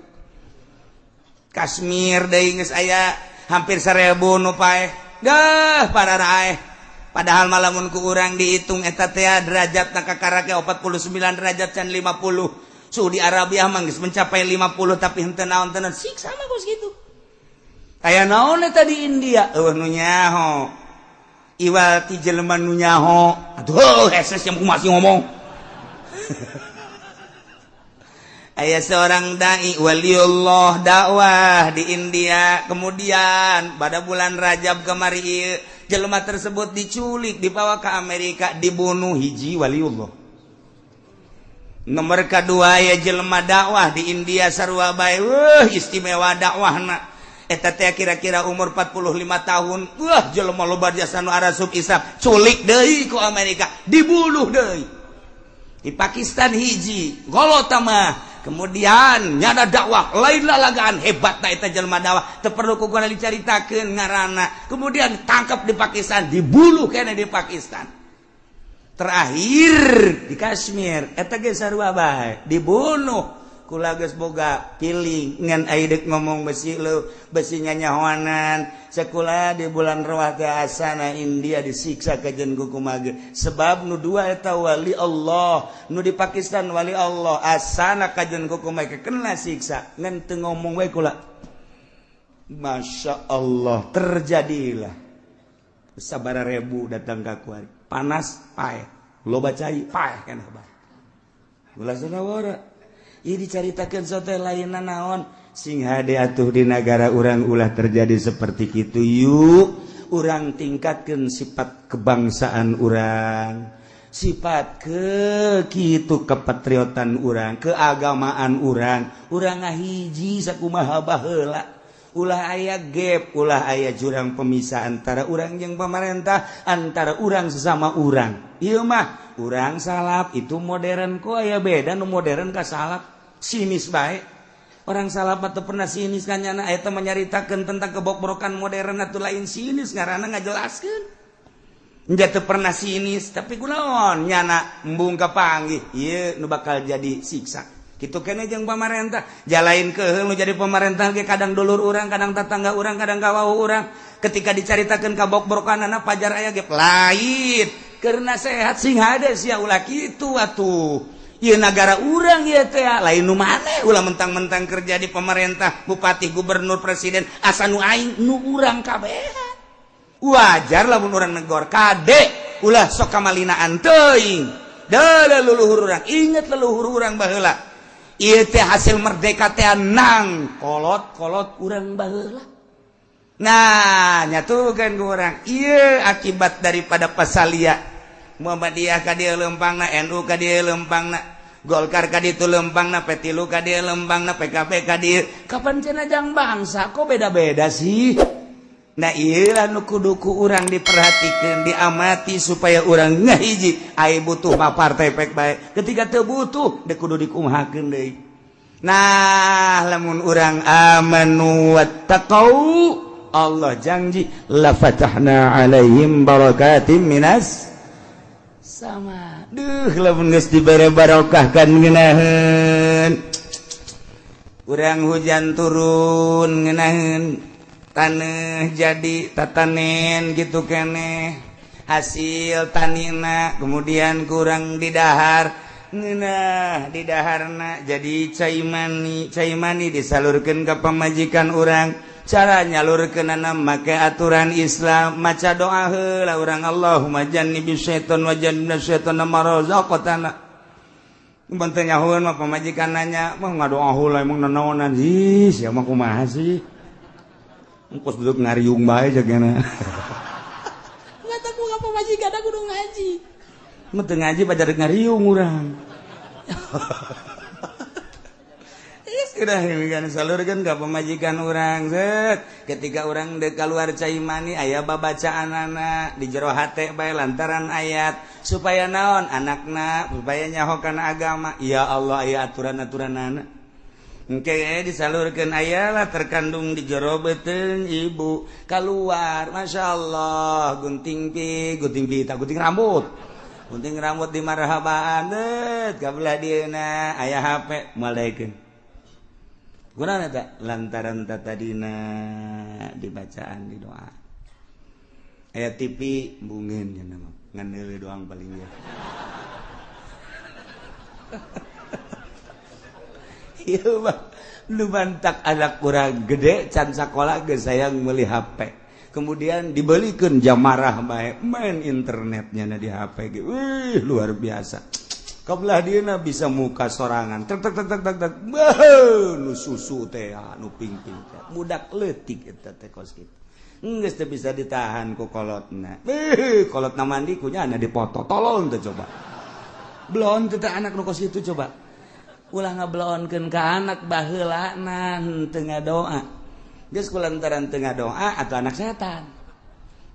Kashmir deui geus aya hampir 1000 nu paeh dah pararaeh. Padahal malamun ku urang dihitung eta teh derajat na kakarake 49 derajat can 50. Saudi Arabia mah geus mencapai 50, tapi henteu naon tenan siksa mah kos kitu. Aya naon eta di India? Euweuh nu nyaho. Iwal ti jelema nu nyaho. Aduh, heses yang masih ngomong. Aya seorang dai waliullah dakwah di India, kemudian pada bulan Rajab kemari ieu jelema tersebut diculik, dibawa ke Amerika, dibunuh. Hiji waliullah. Nomor kedua ya jelema dakwah di India sarua bae, wah, istimewa dakwahna. Eta teh kira-kira umur 45 tahun. Wah, jelema loba jasa nu arasup Islam, culik deui ku Amerika, dibunuh deui. Di Pakistan hiji golota mah, kemudian nyada dakwah lain lalagaan, hebat na eta jelema dakwah, teu perlu ku guna dicaritakeun ngaranna. Kemudian tangkap di Pakistan, dibunuh kene di Pakistan. Terakhir di Kashmir eta ge sarua bae, dibunuh. Kula geus boga piling ngan ai deuk ngomong besi leu besi nyanyahoanan. Sekolah di bulan Rawah teh asana India disiksa kajen ku kumaha, sebab nu dua eta wali Allah, nu di Pakistan wali Allah, asana kajen ku kumaha kena siksa ngan teu ngomong we kula. Masya Allah, terjadilah sabara ribu datang ka kuari, panas paeh, loba cai paeh keneh bae. Ulah sanawara. Ieu dicaritakeun sote lainna naon, sing hade atuh di negara urang ulah terjadi seperti kitu. Yuk, urang tingkatkeun sifat kebangsaan urang, sifat ke kitu kepatriotan urang, keagamaan urang. Urang ngahiji sakumaha baheula, ulah aya gap, ulah aya jurang pemisah antara urang yang pemerintah, antara urang sesama urang. Ieu mah urang salaf, itu modern, kok aya beda nu modern ka salaf? Sinis bae. Orang salaf atau pernah sinis kan nyana? Eta menyaritakeun tentang kebokbrokan modern atau lain sinis ngaranna, ngajelaskeun. Teu pernah sinis, tapi kunaon nyana embung kapanggih ieu nu bakal jadi siksa. Kitu kene jeung pamarentah, jalain ke nu jadi pemerintah ge kadang dulur urang, kadang tetangga urang, kadang kawau urang. Ketika dicaritakeun kabokbrokanana pajar aya ge lain karena sehat, sing hade sia, ulah kitu atuh. Ieu nagara urang ieu teh lain nu maneh, ulah mentang-mentang kerja di pemerintah, bupati, gubernur, presiden, asa nu aing, nu urang kabehan. Wajar lamun urang negor, kade ulah sok kamalinaan teuing. Deuleu leluhur urang, inget leluhur urang baheula. Ieu teh hasil merdeka teh nang kolot-kolot urang baheula. Nah, nyatukan ku urang. Ieu akibat daripada pasalia Muhammadiyah ka dieu lempangna, NU ka dieu lempangna, Golkar ka ditu lempangna, P3 ka dieu lempangna, PKB ka dieu. Kapan cenah jang bangsa kok beda-beda sih? Nah, ieu nu kudu ku urang diperhatikan, diamati supaya urang ngahiji. Ai butuh mah partai pek bae. Ketika teu butuh deuk kudu dikumahakeun deui. Nah, lamun urang amanu wattaqau, Allah janji la fatahna alaihim barakatim minas sama. Duh, lamun geus dibere barokah kan ngeunaheun. Urang hujan turun ngeunaheun, taneuh jadi tatanen gitu keneh hasil tanina, kemudian kurang didahar ngeunah didaharna jadi cai mani, cai mani disalurkeun ka pamajikan urang. Cara nyalurkeunana make aturan Islam, maca doa heula urang, Allahumma jannibis syaiton wa jannibna syaiton ma razaqtana. Mun teu nyahoeun mah pamajikan nanya, mah ngadoa heula emang nanaonan ih sia mah kumaha sih? Engkos duduk ngariung bae jagana. Nggak tahu apa pamajikan aku kudu ngaji. Mun teu ngaji pada ngariung urang. Sudah demikian salurkeun ka pamajikan urang set. Ketika urang deuk keluar cai mani aya babacaanana di jero hate bae lantaran ayat supaya naon anakna supaya nyaho kana agama. Ya Allah, aya aturan-aturanana. Engke disalurkeun ayalah terkandung di jero beuteung ibu keluar, Masya Allah, gunting pi gunting pi tak gunting rambut. Gunting rambut di marhabaan deut ka belah dieuna aya HP moal daekeun. Guna eta lantaran tadina dibacaan di doa. Aya TV bungin nya mah ngan deuleu doang paling ya. Ieu mah nu mantak anak kurang gede can sakola geus sayang meuli HP. Kemudian dibelikeun jamarah bae main internetnya na di HP ge. Wih, luar biasa. Kabelah dieuna bisa muka sorangan. Tek tek tek tek tek tek. Beuh, nu susu teh nu pingping teh. Budak leutik eta teh kos kitu. Geus teu bisa ditahan ku kolotna. Beuh, kolotna mandi ku nyana dipoto. Tolong teh coba. Belon teh anak nu kos kitu coba. Ulah ngabelonkeun ka anak baheulana teu ngadoa. Geus kulantaran teu ngadoa atuh anak setan.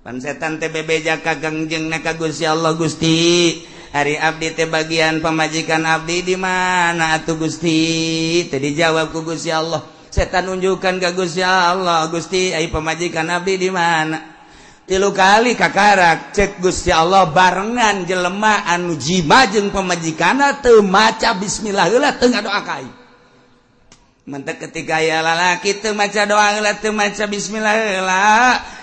Pan setan teh bebeja ka Kangjengna ka Gusti Allah, Gusti ari abdi teh bagian pamajikan abdi di mana atuh Gusti? Teu dijawab ku Gusti Allah. Setan nunjukkan ka Gusti Allah, Gusti ai pamajikan abdi di mana? Tilu kali kakarak cek Gusti Allah barengan jelema anu jima jeung pamajikanna teu maca bismillah heula teu ngadoa ka aing. Mentek ketika aya lalaki teu maca doa heula teu maca bismillah heula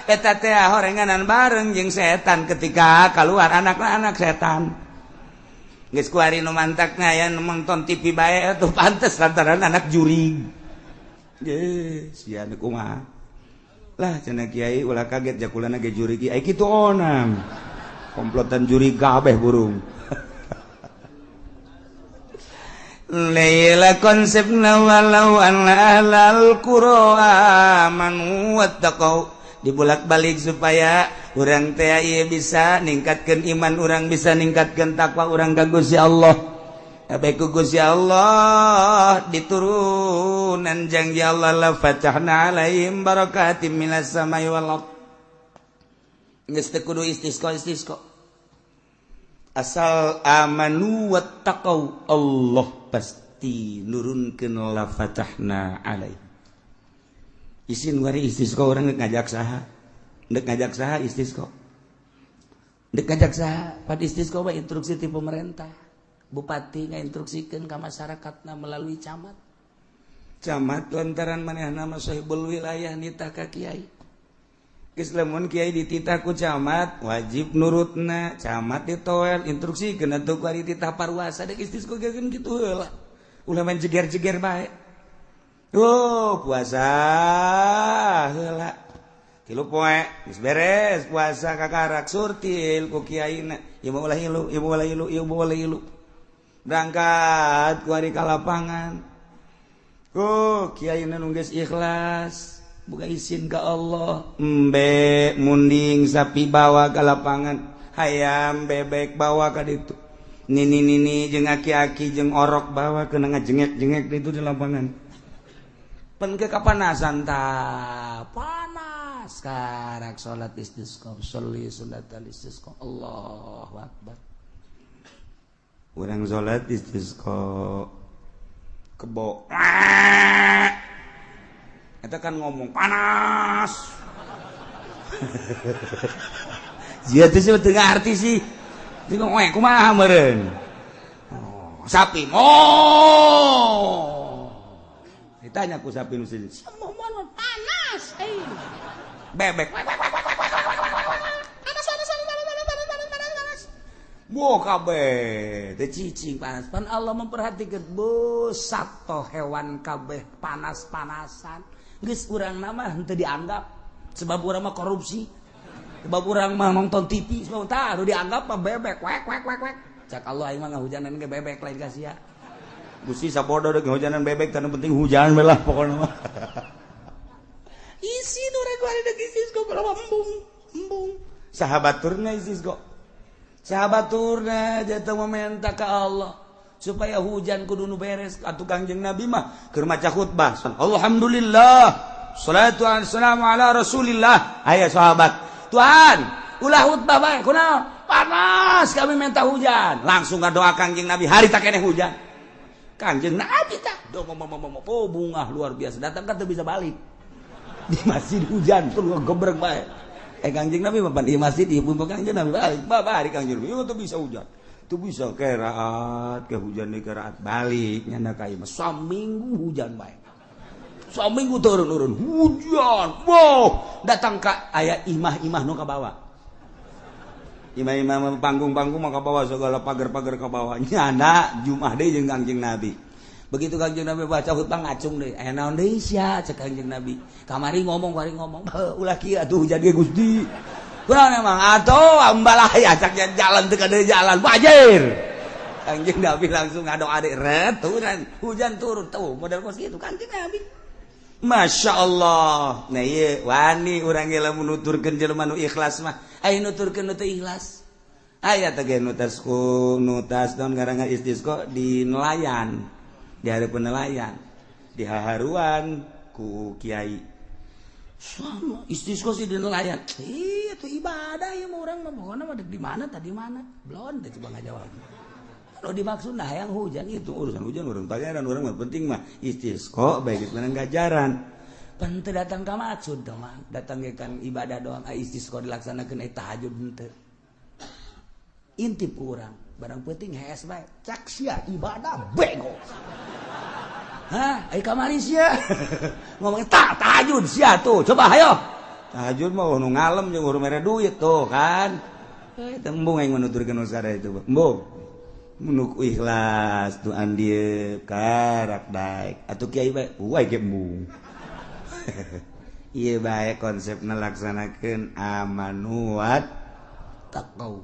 eta teh horenganan bareng jeung setan ketika keluar anakna anak setan. Geus kuari nu mantakna aya nu nonton TV bae atuh pantes lantaran anak jurig. Ye, sia nu kumaha. Lah cenah kiai ulah kaget jakulana ge jurig ai kitu onam. Komplotan jurig kabeh burung. Laila konsepna walau anna ahlal qura amanu wattaqau dibulak-balik supaya urang teh ieu bisa ningkatkeun iman urang, bisa ningkatkeun takwa urang ka Gusti Allah. Bae ku Gusti Allah diturunan janji Allah la fatahna alaihim barakatim minas samai wal ard. Geus teu kudu istisqa istisqa. Asal amanu wattaqau Allah pasti nurunkeun la fatahna alaihim. Isin wari istisqa urang geus ngajak saha? Ndek ngajak saha istisqa? Ndek ngajak saha? Pad istisqa mah instruksi ti pemerintah. Bupati ngainstruksikeun ka masyarakatna melalui camat. Camat lantaran manehna mah sahibul wilayah nitah ka kiai. Geus lamun kiai dititah ku camat wajib nurutna, camat ditoel instruksi kena tuh kuari titah parwasa dek istisqa ge kitu heula. Ulah main jeger-jeger bae. Oh, puasa heula. 3 poe geus beres puasa kakarak surtil ku kiaina. Ieu mah ulah ilu, ieu mah ulah ilu, ieu mah ulah ilu. Berangkat kuari ka lapangan. Oh, kiaina nu geus ikhlas. Buka izin ke Allah, embe munding sapi bawa ke lapangan, hayam bebek bawa ke ditu, nini nini jeung aki-aki jeung orok bawa ke ngajengek-jengek ditu di lapangan. Pen ke kapanasan ta panas karak salat istisqa, sholli sunat istisqa, Allahu akbar. Urang salat istisqa kebo. Eta kan ngomong panas. Jia teh sih teu ngarti sih. Teu ngomong kumaha meureun. Oh, sapi. Oh. Ditanya ku sapi nu sini. Panas euy. Bebek. Panas panas panas panas panas panas panas. Bo kabeh teh cicing panas. Pan Allah memperhatikan bo sato hewan kabeh panas-panasan. Geus urang nama henteu dianggap sebab urang mah korupsi, sebab urang mah nonton TV, sebab tah nu dianggap mah bebek wek wek wek wek. Cak Allah aing mah ngahujanan ge bebek lain ka sia. Gusti sabodo deuk ngahujanan bebek tah nu penting hujan we lah pokona mah. Isi nu rek bari deuk istisqa berapa embung embung. Sahabat turna istisqa. Sahabat turna jatuh meminta ka Allah supaya hujan kudu nu beres. Atuh Kangjeng Nabi mah keur maca khutbah, alhamdulillah salatu wassalamu ala rasulillah. Aya sahabat, Tuhan ulah khutbah bae kunaon panas kami minta hujan. Langsung ngadoa Kangjeng Nabi hari tak keneh hujan. Kangjeng Nabi tah do oh bungah luar biasa datang kan teu bisa balik di masjid hujan tur gebreg bae. Kangjeng Nabi mah di masjid ieu pun Kangjeng Nabi balik babari Kangjeng Nabi teu bisa hujan. Itu bisa keraat ke hujan di keraat balik nyanda ka imah saminggu hujan bae. Saminggu turun-turun hujan. Wow, datang ka aya imah-imah nu ka bawah. Imah-imah panggung-panggung mah ka bawah segala pagar-pagar ka bawah. Nyanda Jumat deui jeung Kangjeng Nabi. Begitu Kangjeng Nabi baca khutbah ngacung deui. Aya naon deui sia cek Kangjeng Nabi. Kamari ngomong kamari ngomong. Ulah kieu atuh hujan ge Gusti. Kurang emang atau ambalaya cak jalan teu kada jalan wajir. Kangjeng Nabi langsung ngadoa adik ret turun hujan turun tuh model kos kitu Kangjeng Nabi. Masya Allah. Nah ieu wani urang ge lamun nuturkeun jelema nu ikhlas mah aya nuturkeun nu teu ikhlas. Aya teh ge nutasku nutas naon ngaranna istisqa di nelayan. Di hareupeun nelayan. Di haharuan ku kiai. Sama istisqa sih di nelayan. Iya itu ibadah ya mau orang mah pokoknya mah di mana tadi mana belum teh coba ngajawab. Kalau dimaksud nah yang hujan itu urusan hujan urang pangeran urang mah penting mah istisqa baik menang gajaran. Pan teu datang ka maksud teh mah datang ge kan ibadah doang ai istisqa dilaksanakeun eta tahajud henteu. Intip ku urang barang penting hees bae cak sia ibadah bego. Hah, ai kamari sia. Ngomong tak tahajud sia tuh, coba ayo. Tahajud mah nu ngalem jeung urang mere duit tuh kan. Teh embung aing menuturkeun usara itu. Embung. Mun ikhlas tuh andieu karak daek. Atuh kiai bae, wae ge embung. Ieu bae konsepna laksanakeun amanu wat taqau.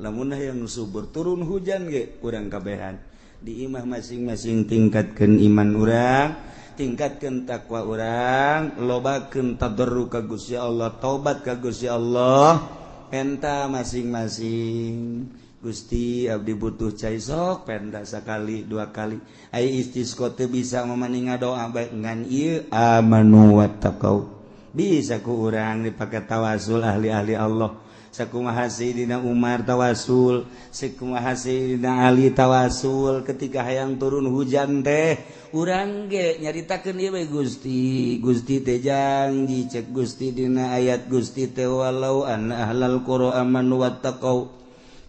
Lamun hayang subur turun hujan ge urang kabehan. Di imah masing-masing tingkatkan iman urang, tingkatkan takwa urang, lobakeun tadarru ka Gusti Allah, taubat ka Gusti Allah, penta masing-masing. Gusti abdi butuh cai sok penta sakali dua kali. Ai istisqa teu bisa mamaning ngadoa bae ngan ieu amanu wattaqau. Bisa ku urang dipake tawasul ahli-ahli Allah. Sakumaha Sayyidina Umar tawasul, sakumaha Sayyidina Ali tawasul ketika hayang turun hujan teh urang ge nyaritakeun ieu we Gusti, Gusti teh janji cek Gusti dina ayat Gusti teh walau anna ahlal qura amanu wattaqau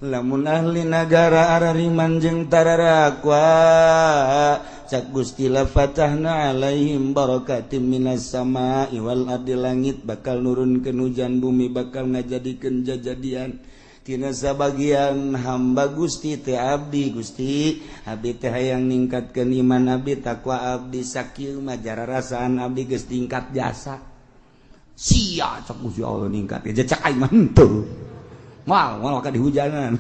lamun ahli nagara arariman jeung tararakwa Cak Gusti la fatahna alaihim barakatim minas sama'i wal ardi, langit bakal nurunkeun hujan, bumi bakal ngajadikeun jajadian tina sabagian hamba Gusti teh. Abdi Gusti, abdi teh hayang ningkatkeun iman abdi, takwa abdi. Sakieu mah jararasaan abdi geus tingkat jasa sia. Cak Gusti Allah ningkat cak aing mah henteu, moal moal ka dihujanan.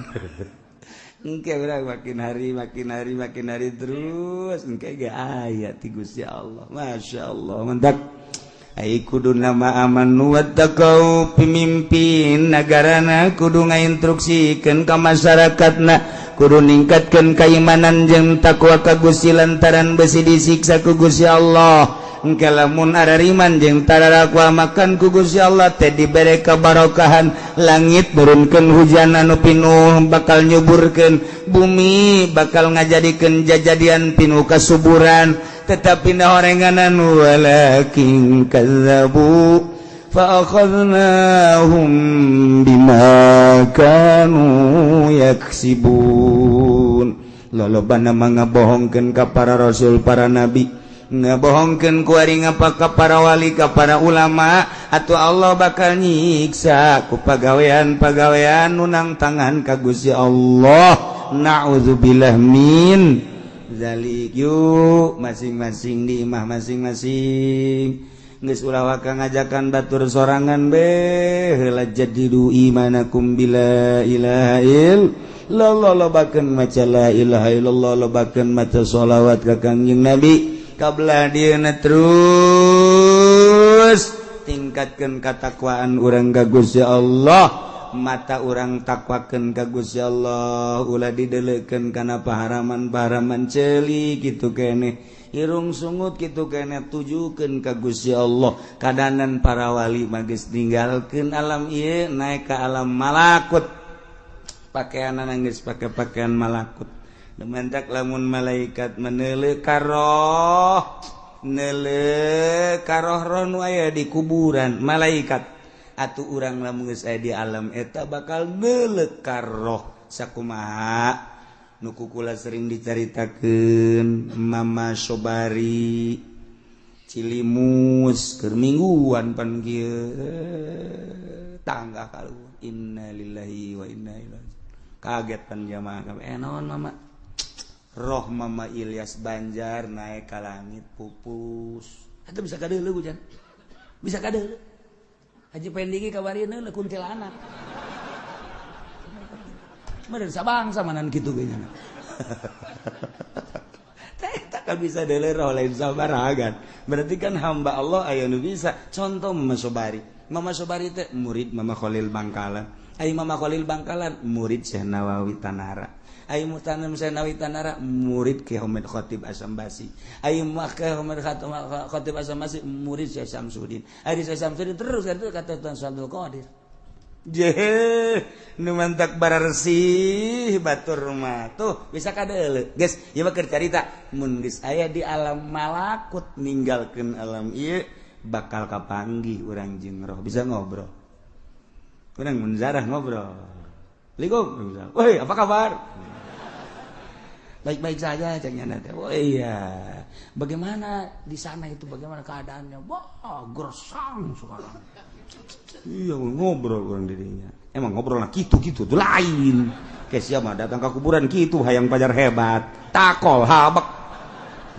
Engke urang makin hari makin hari makin hari terus engke ge aya ti Gusti Allah. Masya Allah, mantap. Ai kudu nama amanu wattaqau, pemimpin negarana kudu ngainstruksikeun ka masyarakatna kudu ningkatkeun keimanan jeung takwa ka Gusti, lantaran besi disiksa ku Gusti Allah. Engke lamun arariman jeung tararakwa makan ku Gusti Allah teh dibere kabarokahan, langit nurunkeun hujan anu pinuh bakal nyuburkeun, bumi bakal ngajadikeun jajadian pinuh kasuburan. Tetapi horenganan, walakin kazzabu fa akhadnahum bima kanu yaksibun. Lolobana mah ngabohongkeun ka para rasul, para nabi, ngabohongkeun kuari ngapa ka para wali, ka para ulama, atau Allah bakal nyiksa ku pagawean-pagawean nu nangtangan ka Gusti Allah. Na'udzubillah min zalik. Yuk, masing-masing di imah masing-masing, geus ulah waka ngajakan batur sorangan be. Heula jadidu imanakum bila ilaha illallah, lobakeun maca la ilaha illallah, lobakeun maca sholawat ka Kangjeng Nabi kablah dieuna. Terus tingkatkeun katakwaan urang ka Gusti Allah, mata urang takwakeun ka Gusti Allah, ulah dideleukeun kana paharaman-paharaman. Ceuli kitu keneh, irung sungut kitu keneh, tujukeun ka Gusti Allah. Kadanan para wali mah geus ninggalkeun alam ieu, naik ka alam malakut, pakaian geus pake pakaian malakut. Dementak lamun malaikat meneuleuh karoh, neuleuh karoh roh nu aya di kuburan malaikat, atuh urang lamun geus aya di alam eta bakal neuleuh karoh. Sakumaha nu kukula sering dicaritakeun Mama Sobari Cilimus keur mingguan pan kieu tangga kaluhur. Innalillahi wa inna ilaihi. Kaget pan jamaah kabeh. Naon Mama? Roh Mama Ilyas Banjar naik ke langit pupus. Itu bisa kadeuleuh hujan, bisa kadeuleuh. Haji Pendingi kabarieun neuleun kuntilanak. Meureun sabangsa manan kitu ge nya. Teh tak bisa deuleuh roh lain sabaragan. Berarti kan hamba Allah aya nu bisa. Contoh Mama Sobari. Mama Sobari teh murid Mama Khalil Bangkalan. Ai Mama Khalil Bangkalan murid Syekh Nawawi Tanara. Ai mutanam Syekh Nawawi Tanara murid Ki Ahmad Khatib Asambasi. Ai Ki Ahmad Khatib Asambasi murid Syekh Samsudin. Ai Syekh Samsudin terus itu kata Tuan Abdul Qadir. Jeh, nu mantak bararsih batur mah. Tuh bisa kadeuleuh. Geus, ieu mah keur carita mun geus aya di alam malakut ninggalkeun alam ieu bakal kapanggih urang jeung roh, bisa ngobrol. Urang mun zarah ngobrol. Assalamualaikum. Woi, apa kabar? Baik-baik saja ceknya nanti. Oh iya. Bagaimana di sana itu, bagaimana keadaannya? Wah, gersang sekarang. Iya, ngobrol orang dirinya. Emang ngobrol nah gitu-gitu tuh lain. Kayak siapa datang ke kuburan gitu hayang pajar hebat. Takol habek.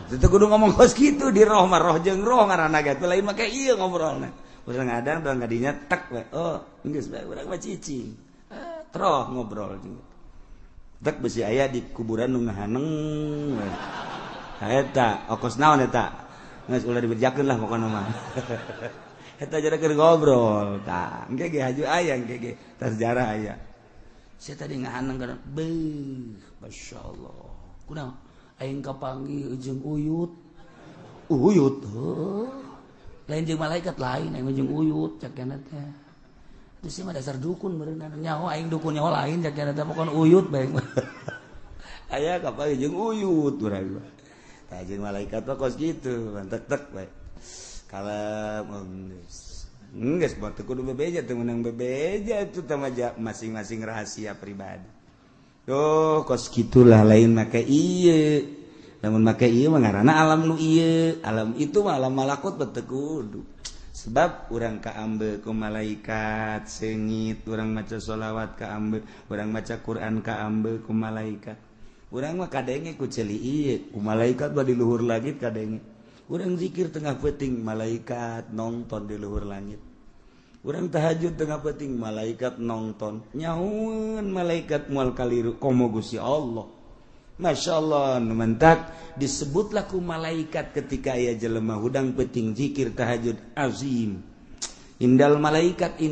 Itu kudu ngomong kos gitu di roh mah roh jeung roh ngaranna ge lain mah kayak iya ngobrolna. Urang ngadang urang kadinya tek we. Oh, geus bae urang mah cicing. Troh ngobrol juga. Tek besi aya di kuburan nu ngahaneng we. Eta okos naon eta? Geus ulah diberjakeun lah pokona mah. Eta jadi keur ngobrol tah. Engke ge haju aya engke ge tas sejarah aya. Saya tadi ngahaneng kana beuh, masyaallah. Kunaon? Aing kapanggih jeung uyut. Uyut heuh. Lain jeung malaikat lain, aing jeung uyut cak kana teh. Itu sih mah dasar dukun berenang nyaho aing dukun nyaho lain cak kana teh pokon uyut bae. Aya kapanggih jeung uyut urang mah. Tah jeung malaikat mah kos kitu, tek-tek bae. Kalau geus teu kudu bebeja, teu meunang bebeja itu teh masing-masing rahasia pribadi. Tuh kos gitulah lain make ieu. Lamun make ieu mah ngaranna alam nu ieu, alam itu mah alam malakut teu kudu. Sebab urang kaambe ku malaikat seungit, urang maca sholawat kaambe, urang maca Quran kaambe ku malaikat. Urang mah kadenge ku ceuli ieu, ku malaikat mah di luhur langit kadenge. Urang zikir tengah peuting, malaikat nonton di luhur langit. Urang tahajud tengah peuting, malaikat nonton. Nyahueun malaikat moal kaliru komo Gusti Allah. Masya Allah, mentak disebutlah ku malaikat ketika aya jelema hudang peuting zikir tahajud azim. Indal malaikat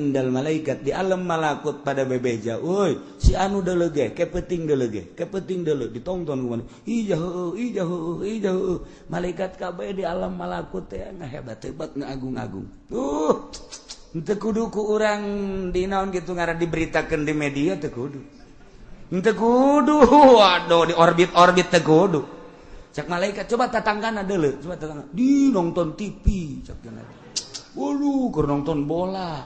di alam malakut pada bebeja. Woi, si anu deuleu ge, ke peuting deuleu ge, ke peuting deuleu ditonton ku mana. Ija heueuh, ija heueuh, ija heueuh. Malaikat kabeh di alam malakut teh ngahebat-hebat ngaagung-agung. Teu kudu ku urang di naon kitu ngaran diberitakeun di media teu kudu. Teu kudu, waduh di orbit-orbit teu kudu. Cak malaikat coba tatanggana deuleu, coba tatangga. Di nonton TV cak cenah. Waduh, keur nonton bola.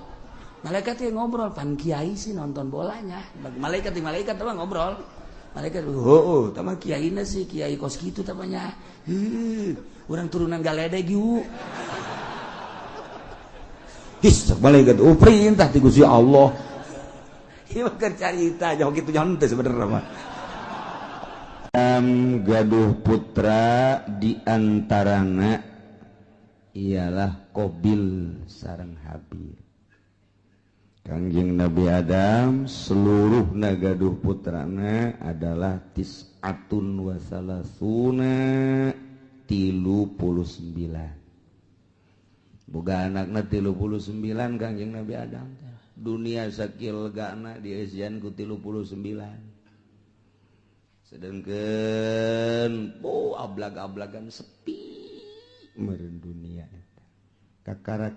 Malaikat yang ngobrol, pan kiai sih nonton bolanya. Malaikat di malaikat tah ngobrol. Malaikat, "Heueuh, tah mah kiaina sih, kiai kos kitu tah nya. Heuh, urang turunan galedeg yuk." His, cak malaikat, "Oh, perintah ti Gusti Allah." Ieu mah keur carita jauh kitu nyaho teh sebenarnya mah. Gaduh putra di antarana ialah Qabil sareng Habil. Kangjeng Nabi Adam seluruh nagaduh putrana adalah tis'atun wa salasuna 39. Boga anakna 39 Kangjeng Nabi Adam. Dunia sakil gana dieusian ku 39. Sedangkan oh ablag-ablagan sepi meureun dunia eta. Kakarak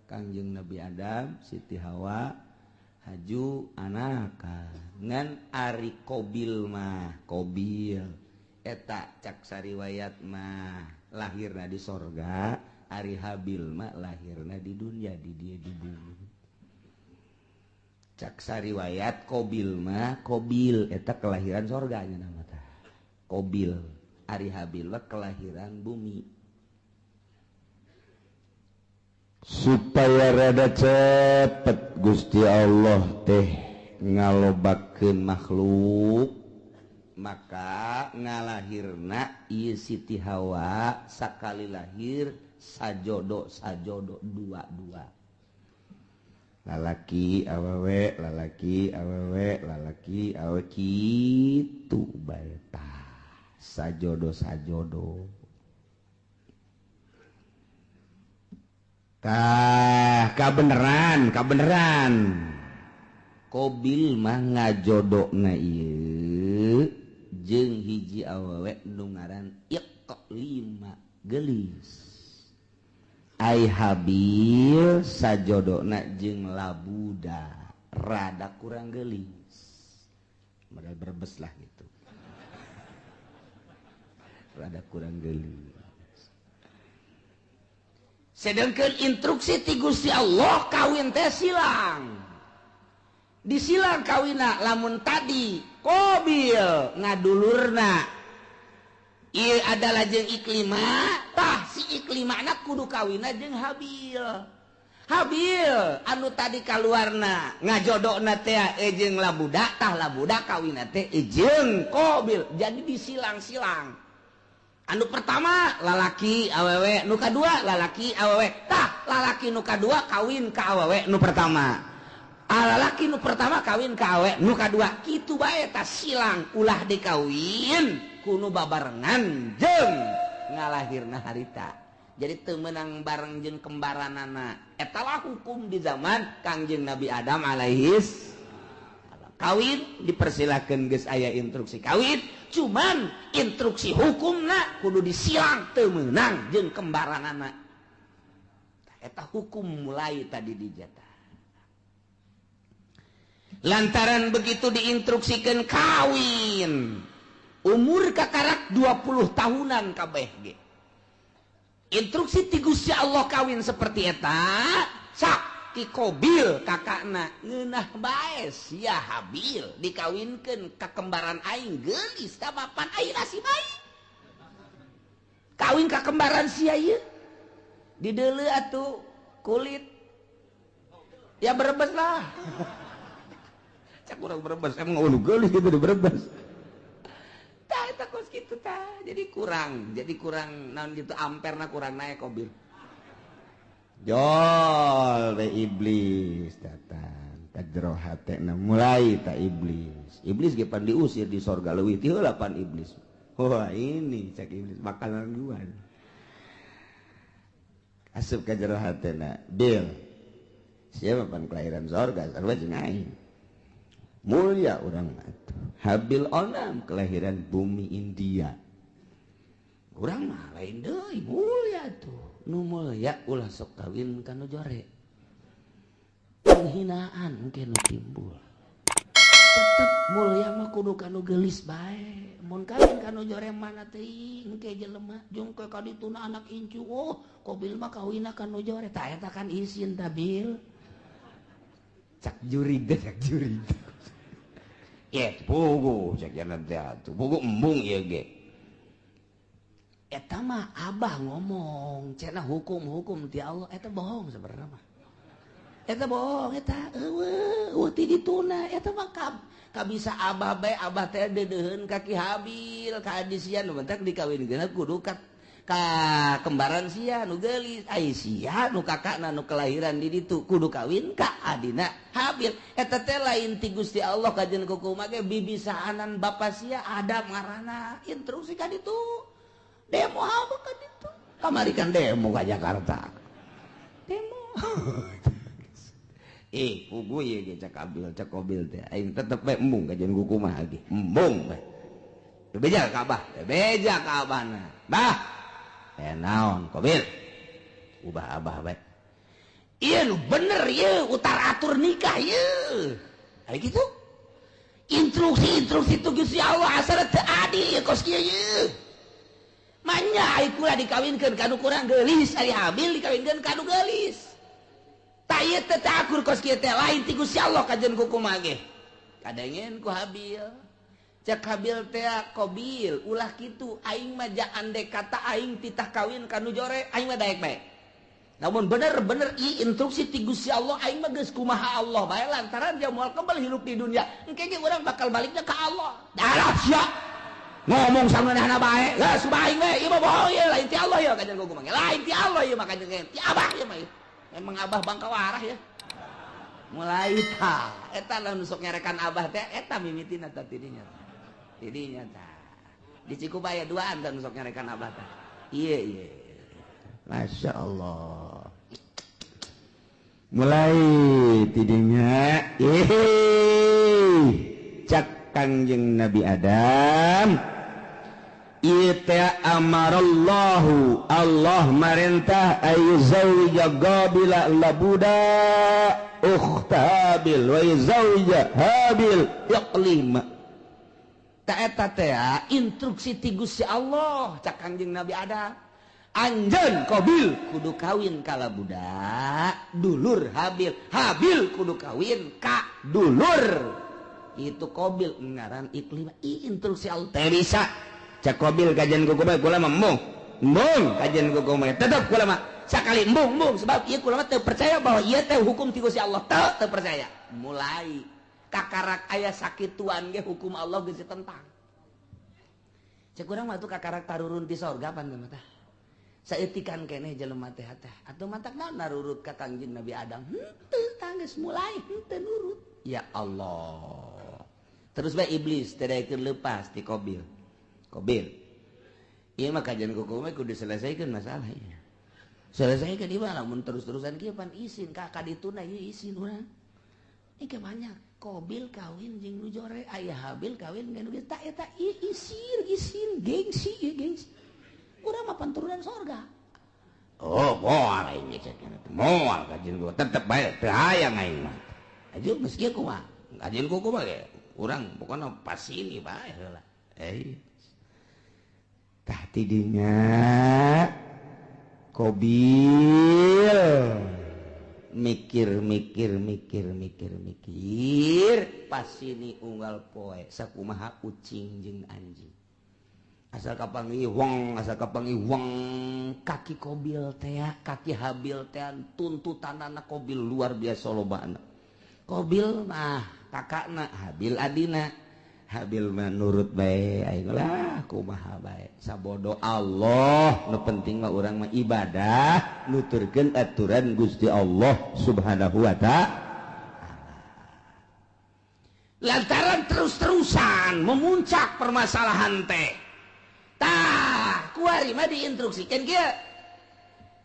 Kangjeng Nabi Adam, Siti Hawa haju anaka ngan ari Qabil mah, Qabil eta cak sariwayat mah lahirna di sorga, ari Habil mah lahirna di dunia di dieu di bumi. Cak sariwayat Qabil mah, Qabil eta kelahiran sorga nya nama tah. Qabil, ari Habil mah kelahiran bumi. Supaya rada cepet Gusti Allah teh ngalobakeun makhluk, maka ngalahirna ieu Siti Hawa sakali lahir sajodo sajodo dua-dua. Lalaki awewe, lalaki awewe, lalaki awewe kitu bae tah. Sajodo sajodo. Tah, kabeneran, kabeneran. Qabil mah ngajodona ieu jeung hiji awewe nu ngaran Iqlima geulis. Ai Habil sajodona jeung Labuda rada kurang geulis. Modal berbes lah gitu. Rada kurang geulis. Sedangkan instruksi ti Gusti Allah kawin teh silang. Disilang kawina lamun tadi Qabil ngadulurna ieu adalah jeung Iklima, tah si Iklimana kudu kawina jeung Habil. Habil anu tadi kaluarna ngajodona teh jeung Labuda, tah Labuda kawina teh jeung Qabil. Jadi disilang-silang. Anu pertama lalaki awewe, nu kadua lalaki awewe. Tah lalaki nu kadua kawin ka awewe nu pertama. Lalaki nu pertama kawin ka awewe nu kadua. Kitu bae tah silang ulah dikawin kuno babarengan jeung ngalahirna harita. Jadi teu meunang bareng jeung kembaranana. Eta lah hukum di zaman Kangjeng Nabi Adam alaihis. Kawin dipersilakan geus aya instruksi kawin, cuman instruksi hukumna kudu disilang teu meunang jeung kembaranana. Eta hukum mulai tadi dijatah. Lantaran begitu diinstruksikan kawin, umur kakarak 20 tahunan kabeh ge. Instruksi ti Gusti Allah kawin seperti eta, sak ti Qabil kakakna ngeunah bae sia Habil dikawinkeun ka kembaran aing geulis ka bapan aing si bae. Kawin ka kembaran sia ieu. Dideuleu atuh kulit. Ya Brebes lah. Cak urang Brebes emang ulu geulis gitu di Brebes. Tah eta kos kitu tah. Jadi kurang naon gitu amperna kurang naik Kobil. Jol we iblis datang ka jero hatena mulai ta iblis. Iblis ge pan diusir di sorga leuwih ti heula pan iblis. Wah ini cak iblis makanan gua. Asup ka jero hatena, Bil. Siapa pan kelahiran sorga sarua jeung aing. Mulia urang mah atuh. Habil onam kelahiran bumi India. Urang mah lain deui mulia tuh. Nu mulia ulah sok kawin ka nu jore. Penghinaan engke nu timbul. Tetep mulia mah kudu ka nu geulis bae. Mun kawin ka nu jore mana teuing engke jelema jeung ke ka dituna anak incu. Oh, Kobil mah kawinna ka nu jore. Tah eta kan isin ta Bil. Cak jurig teh cak jurig. Ye, pugu cak jalan teh atuh. Pugu embung ieu ge. Eta mah abah ngomong cenah hukum-hukum ti Allah eta bohong sebenarnya mah. Eta bohong eta eueuh ti dituna eta mah kabisa abah bae abah teh deudeuheun ka Ki Habil ka adi sia nu bentak dikawinkeun kudu ka kembaran sia nu geulis ai sia nu kakakna nu kelahiran di ditu kudu kawin ka adina Habil eta teh lain ti Gusti Allah kajen kukumaha ge bibisaanan bapa sia Adam ngaranna instruksi ka ditu. Demo apa kan itu? Kamari kan demo ke Jakarta. Demo. Pugu ieu ge cak Abil, cak Kobil teh. Aing tetep bae embung kajian kukumaha ge. Embung bae. Bebeja ka Abah, bebeja ka Abahna. Bah. Naon Kobil? Ubah Abah bae. Ieu nu bener ieu utar atur nikah ieu. Aya kitu? Instruksi-instruksi tu Gusti Allah asal teu adil ieu kos kieu ieu. Manya ai kula dikawinkeun ka nu kurang geulis, ari Habil dikawinkeun ka nu geulis. Tah ieu teh teu akur kos kieu teh lain ti Gusti Allah kajeun kukumaha ge. Kadengen ku Habil. Cek Habil teh Kobil, ulah kitu aing mah ja andek kata aing titah kawin ka nu jore, aing mah daek bae. Namun bener-bener ieu instruksi ti Gusti Allah aing mah geus kumaha Allah bae lantaran dia moal kebal hirup di dunia. Engke ge urang bakal baliknya ka Allah. Darah sia. Ngomong sangeunahna bae, geus aing we, ieu mah bohong ieu lain ti Allah ieu kajian kuku mah. Lain ti Allah ieu mah kajian ti Abah ieu mah. Emang Abah bangka warah ya. Mulai tah, eta lah nu sok nyarekan Abah teh eta mimitina tah tidinya. Tidinya tah. Di Cikubaya duaan tah nu sok nyarekan Abah tah. Ieu ieu. Masya Allah. Mulai tidinya, cak Kangjeng Nabi Adam. Ita amarallahu Allah marintah ayu zawija Qabila labuda ukhta Habil wa zawija Habil Iqlima. Ta eta teh instruksi ti Gusti Allah cak Kangjeng Nabi Adam. Anjeun Qabil kudu kawin ka labuda dulur Habil, Habil kudu kawin ka dulur itu Qabil ngaran Iqlima. Instruksi Allah teh bisa. Cak Kobil kajian kuku mah kula mah embung. Embung kajian kuku mah tetep kula mah sakali embung embung sebab ieu kula mah teu percaya bahwa ieu teh hukum ti Gusti Allah teu percaya. Mulai kakarak aya sakituan ge hukum Allah geus ditentang. Cek urang mah tuh kakarak tarurun ti sorga pan teh mah tah. Saeutikan keneh jelema teh teh atuh matak naon narurut ka Kangjeng Nabi Adam. Henteu tah geus mulai henteu nurut. Ya Allah. Terus bae iblis teh daekeun leupas ti Kobil. Kobil. Ieu mah kajian kuku mah kudu diselesaikan masalah ieu. Selesaikan ieu mah lamun terus-terusan kieu pan isin ka kadituna ieu isin urang. Ieu banyak Kobil kawin jeung nu jore, aya Habil kawin jeung nu geus tah eta ieu isin isin gengsi ieu gengsi. Urang mah panturunan sorga. Oh, moal aing ge cek moal kajian kuku tetep bae teu hayang aing mah. Aju geus kieu kumaha? Kajian kuku mah ge urang pokona pasini bae heula. Tah tidinya Kobil mikir mikir mikir mikir mikir pas ini unggal poe sakumaha ucing jeung anjing. Asal kapanggih wong, asal kapanggih wong, kaki Kobil teh, kaki Habil teh, tuntutanana Kobil luar biasa lobana. Kobil mah kakakna, Habil adina. Habil mah nurut bae, aing lah kumaha bae. Sabodo Allah, nu penting mah urang mah ibadah, nuturkeun aturan Gusti Allah Subhanahu wa ta'ala. Lantaran terus-terusan memuncak permasalahan teh. Tah, kuari mah diinstruksikan kieu.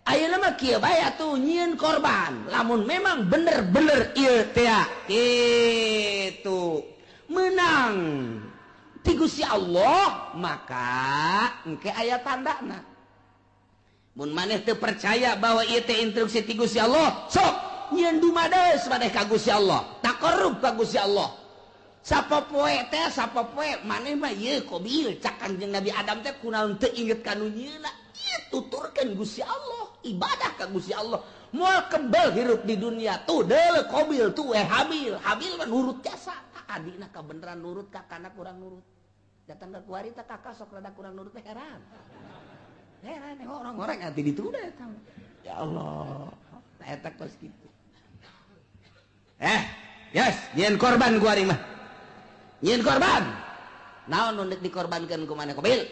Ayeuna mah kieu bae atuh nyieun korban. Lamun memang bener-bener ieu teh kitu menang ti Gusti Allah, maka engke aya tandana. Mun maneh teu percaya bahwa ieu teh instruksi ti Gusti Allah, sok nyieun dumades maneh ka Gusti Allah, taqarrub ka Gusti Allah. Sapopoe teh sapopoe maneh mah ieu Kobil cak Kangjeng Nabi Adam teh kunaon teu inget ka nu nyieunna. Ieu tuturkeun Gusti Allah, ibadah ka Gusti Allah. Moal kebel hirup di dunia tuh deuleu Kobil tuh Habil. Habil mah nurut jasa. Adina kabeneran nurut, kakana kurang nurut. Datang ke kuari teh kakak sok rada kurang nurut teh heran. Heran orang-orang ati ditunda eta. Ya Allah, eta kos kitu. Yes, nyieun korban kuari mah. Nyieun korban. Naon nu deuk dikorbankeun ku maneh Kobil?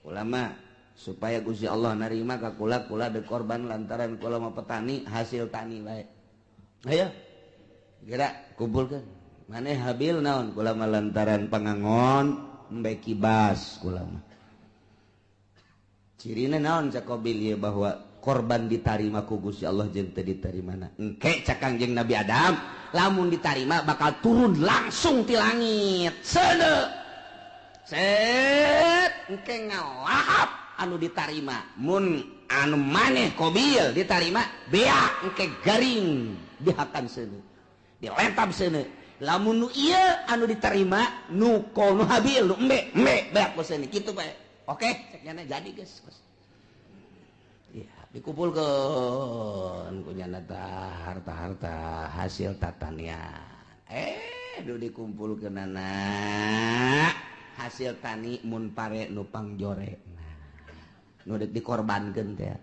Ulama supaya Gusti Allah narima ka kula, kula deuk korban lantaran kula mah petani, hasil tani bae. Ayo. Geura kumpulkeun. Maneh Habil naon? Kula mah lantaran pangangon embe kibas kula mah. Cirina naon cak Kobil ieu bahwa korban ditarima ku Gusti Allah jeung teu ditarimana. Engke cak Kangjeng Nabi Adam, lamun ditarima bakal turun langsung ti langit. Seuneu. Set engke ngalahap anu ditarima. Mun anu maneh Kobil ditarima, beak engke garing dihakan seuneu. Dilentab seuneu. Lamun nu ieu anu diterima nu nu Habil nu embe embe beak ku seuneu kitu bae. Oke, cek nyana jadi geus. Ya, dikumpulkeun ku nyana harta-harta hasil tatanian. Nu dikumpulkeunana hasil tani mun pare nu pangjore. Nah, nu deuk dikorbankeun teh.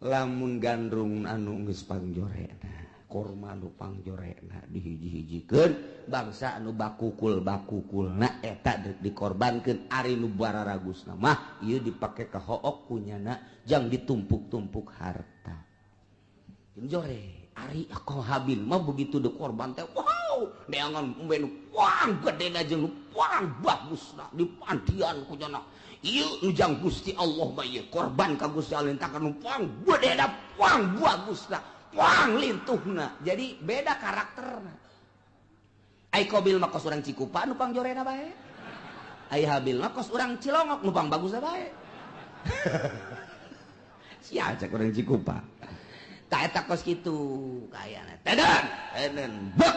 Lamun gandrung anu geus pangjorena, korma nu pangjorekna dihiji-hijikeun bangsa anu bakukul-bakukulna eta deuk dikorbankeun. Ari nu bararagusna mah ieu dipake ka hook kunyana jang ditumpuk-tumpuk harta. Jore ari ako Habil mah begitu dikorban teh wow neangan embe nu pang gedena jeung nu pang bagusna dipandian kunyana. Ieu nu jang Gusti Allah mah ieu korban ka Gusti Allah takan nu pang gedena pang bagusna pang lintuhna. Jadi beda karakterna. Ai Kobil mah kos urang Cikupa nu pangjorena bae. Ai Habil mah kos urang Cilongok nu pang bagusna bae. Sia cek urang Cikupa. Tah eta kos kitu kayana. Teden, teden bek.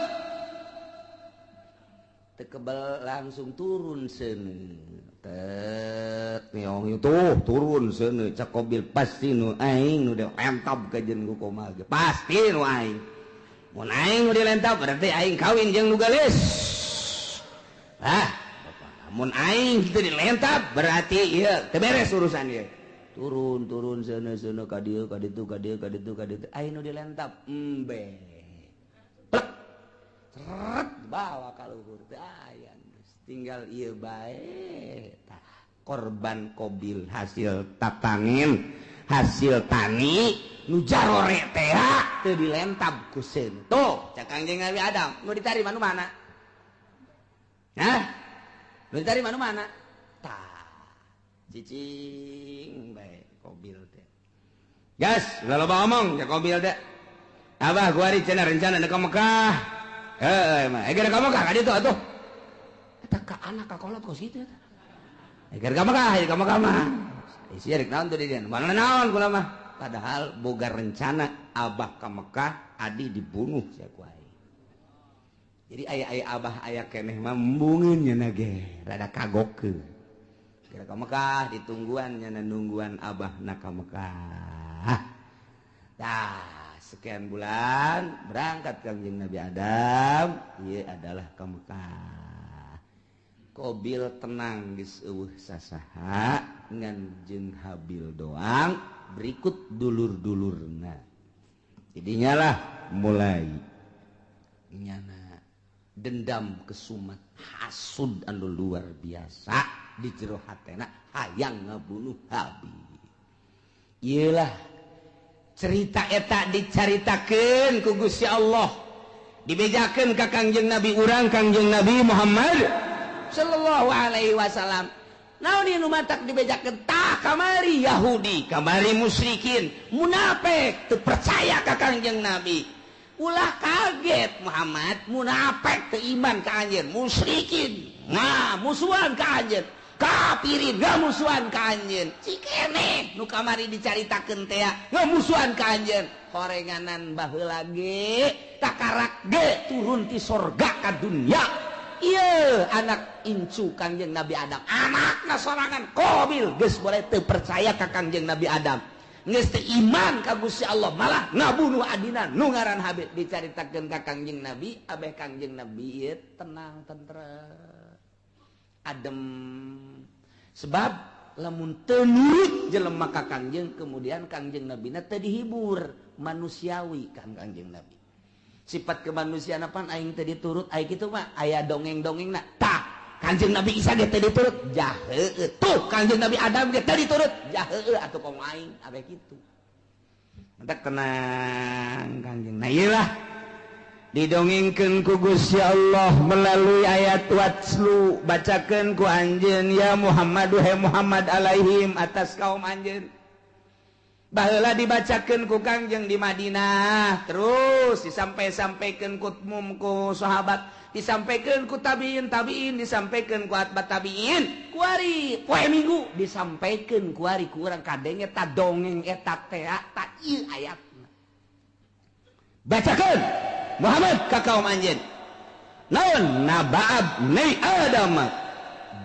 Teu kebel langsung turun seuneu. Tet nyong tuh turun seuneu cak Kobil pasti nu aing nu dilentab ka jeung ku komal ge. Pasti nu aing. Mun aing nu dilentab berarti aing kawin jeung nu geulis. Ah, mun aing teu dilentab berarti ieu teu beres urusan ieu. Turun turun seuneu seuneu ka dieu ka ditu ka dieu ka ditu ka ditu aing nu dilentab embe. Plek. Seret bawa ka luhur teh aya tinggal ieu bae. Tah korban Kobil hasil tatangin hasil tani nu jarore teh teu dilentab ku seun. Tuh cak Kangjeng Nabi Adam nu ditarima nu mana? Hah? Nu ditarima nu mana? Tah cicing bae Kobil teh. Gas, ulah loba omong cak Kobil teh. Abah gua ari cenah rencana deuk ka Mekah. Heuh mah, geura ka Mekah ka ditu atuh. Eta ka anak ka kolot kos kitu eta. Geura ka Mekah, ka Mekah mah. Isi rek naon tuh di dieu? Mana naon kula mah. Padahal boga rencana abah ka Mekah, adi dibunuh sia ku aing. Jadi aya-aya abah aya keneh mah embungeun nya ge, rada kagokeun. Geura ka Mekah ditungguan nya nungguan abah na ka Mekah. Tah, sekian bulan berangkat Kangjeng Nabi Adam, ieu adalah ka Mekah. Qabil tenang geus eueuh sasaha ngan jeung Habil doang berikut dulur-dulurna. Jadinya lah mulai nyana dendam kesumat hasud anu luar biasa di jero hatena hayang ngabunuh Habil. Iyalah cerita eta dicaritakeun ku Gusti Allah, dibejakeun ka Kangjeng Nabi urang Kangjeng Nabi Muhammad sallallahu alaihi wasallam. Naon ieu nu matak dibejakeun? Tah kamari Yahudi, kamari musyrikin, munafik teu percaya ka Kangjeng Nabi. Ulah kaget Muhammad, munafik teu iman ka anjeun, musyrikin nah musuhan ka anjeun, kafirin ngamusuhan ka anjeun. Cikene nu kamari dicaritakeun teh ngamusuhan ka anjeun. Horenganan baheula ge takarak ge turun ti sorga ka dunya. Ieu anak incu Kangjeng Nabi Adam, anakna sorangan Qabil geus boleh teu percaya ka Kangjeng Nabi Adam, geus teu iman ka Gusti Allah, malah ngabunuh adina nu ngaran Habil. Dicaritakeun ka Kangjeng Nabi, abeh Kangjeng Nabi ieu tenang tentrem adem, sebab lamun teu nurut jelema ka Kangjeng, kemudian Kangjeng Nabina teu dihibur manusiawi kan Kangjeng Nabi. Sifat kemanusiaan apaan aing teu diturut, aing kitu mah aya dongeng-dongengna. Tah Kangjeng Nabi Isa ge teu diturut, jah heueuh. Tuh Kangjeng Nabi Adam ge teu diturut, jah heueuh atuh komo aing abeh kitu. Mentak tenang Kangjeng. Nah ieu lah didongengkeun ku Gusti Allah melalui ayat watslu, bacakeun ku anjeun ya Muhammad, he Muhammad alaihim atas kaum anjeun. Baheula dibacakeun ku Kangjeng di Madinah, terus disampai-sampaikeun ku mum ku sahabat, disampaikeun ku tabiin tabiin, disampaikeun ku atba tabiin, kuari poe Minggu disampaikeun kuari ku urang kadenge ta dongeng eta teh ta ieu ayatna. Bacakeun Muhammad ka kaum anjeun. Naon nabaab nei Adam,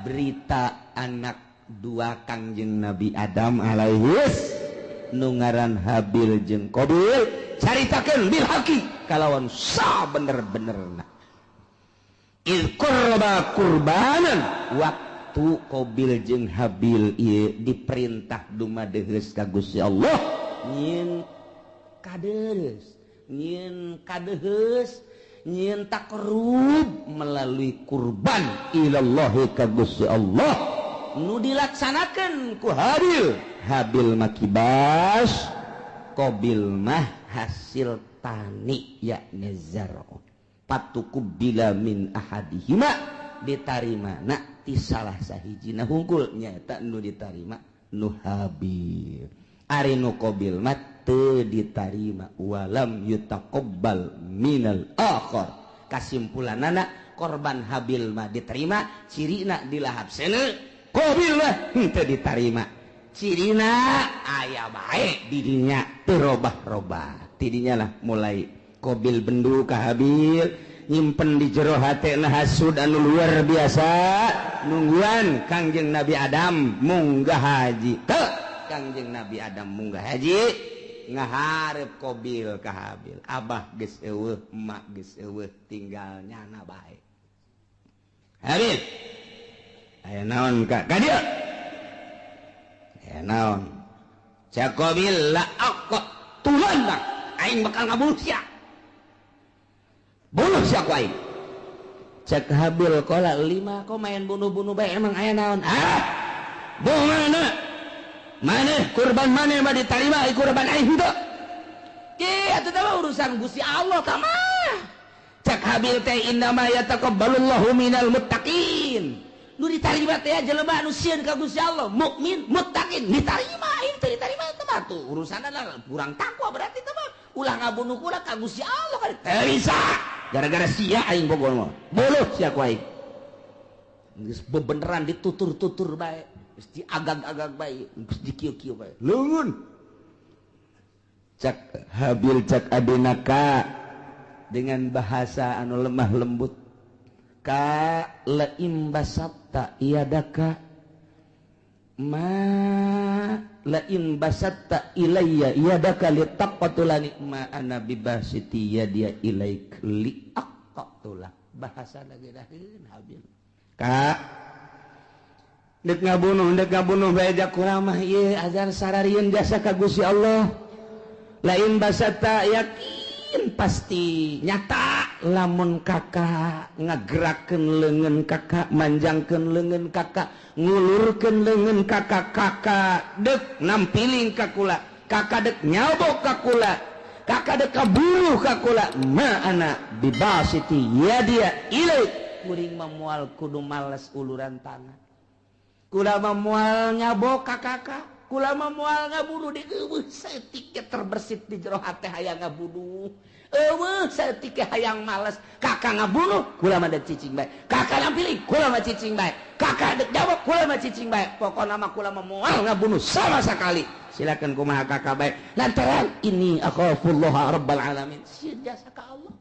berita anak dua Kangjeng Nabi Adam alaihis nu ngaran Habil jeung Qabil, caritakeun bil haqi kalawan sa bener-benerna. Il qurba qurbanan, waktu Qabil jeung Habil ieu diperintah dumadeheus ka Gusti Allah nyieun kadeus, nyieun kadeheus, nyieun takrub melalui kurban ilallahi ka Gusti Allah nu dilaksanakeun ku Habil. Habil makibas, Qabil mah hasil tani yakni zar'u. Patuqubila min ahadihima, ditarima na ti salah sahijina hungkul nyaeta nu ditarima nu Habil. Ari nu Qabil mah teu ditarima, walam yutaqabbal minal akhar. Kasimpulanana korban Habil mah diterima, cirina dilahap seuneu, Qabil mah henteu ditarima. Cirina aya bae didinya teu robah-robah. Tidinya lah mulai Qabil bendu ka Habil, nyimpen di jero hatena hasud anu luar biasa, nungguan Kangjeng Nabi Adam munggah haji. Teu Kangjeng Nabi Adam munggah haji ngaharep Qabil ka Habil. Abah geus eueuh, emak geus eueuh, tinggal nyana bae. Habil, aya naon ka ka dieu? Aya naon? Cak Qabil la aqtulan bang, aing bakal ngabunuh sia. Bunuh sia ku aing. Cak Habil qala lima kok main bunuh-bunuh bae emang aya naon? Ah, mana? Maneh kurban maneh mah ditarima ai kurban aing henteu. Ki atuh teh urusan Gusti Allah tah mah. Cak Habil teh innama yataqabbalullahu minal muttaqin. Nu ditarima teh jelema anu sieun ka Gusti Allah, mukmin, muttaqin, ditarima aing teh ditarima teh mah tuh urusanna kurang takwa berarti teh mah. Ulah ngabunuh kula ka Gusti Allah kan teu bisa. Gara-gara sia aing bogor mah. Buluh sia ku aing. Geus bebeneran ditutur-tutur bae, geus diagag-agag bae, geus dikieu-kieu bae. Leungeun. Cak Habil cak adinaka dengan bahasa anu lemah lembut. Ka laim basatta iadaka ma laim basatta ilayya iadaka litaqtulani ma ana bibasiti yadia ilaik liaqtula. Bahasa lagi daheun Habil. Ka Dek ngabunuh bae kula mah ieu azan sararieun jasa ka Gusti Allah. Lain basata yakin pasti nyata lamun kakak ngagerakeun leungeun kakak, manjangkeun leungeun kakak, ngulurkeun leungeun kakak, kakak dek nampiling ka kula, kakak dek nyabok ka kula, kakak dek kaburuh ka kula, ma ana bibasiti ya dia ilaik. Kuring mah moal kudu males uluran tangan. Kula mah moal nyabok ka kakak, kula mah moal ngabunuh di eueuh saeutik terbersit di jero hate hayang ngabunuh. Eueuh saeutik hayang males, kakak ngabunuh kula mah dek cicing bae. Kakak nampiling kula mah cicing bae. Kakak dek jawab kula mah cicing bae. Pokona mah kula mah moal ngabunuh sama sekali. Silakan kumaha kakak bae. Lantaran ini akhafullah rabbal alamin. Sieun jasa ka Allah.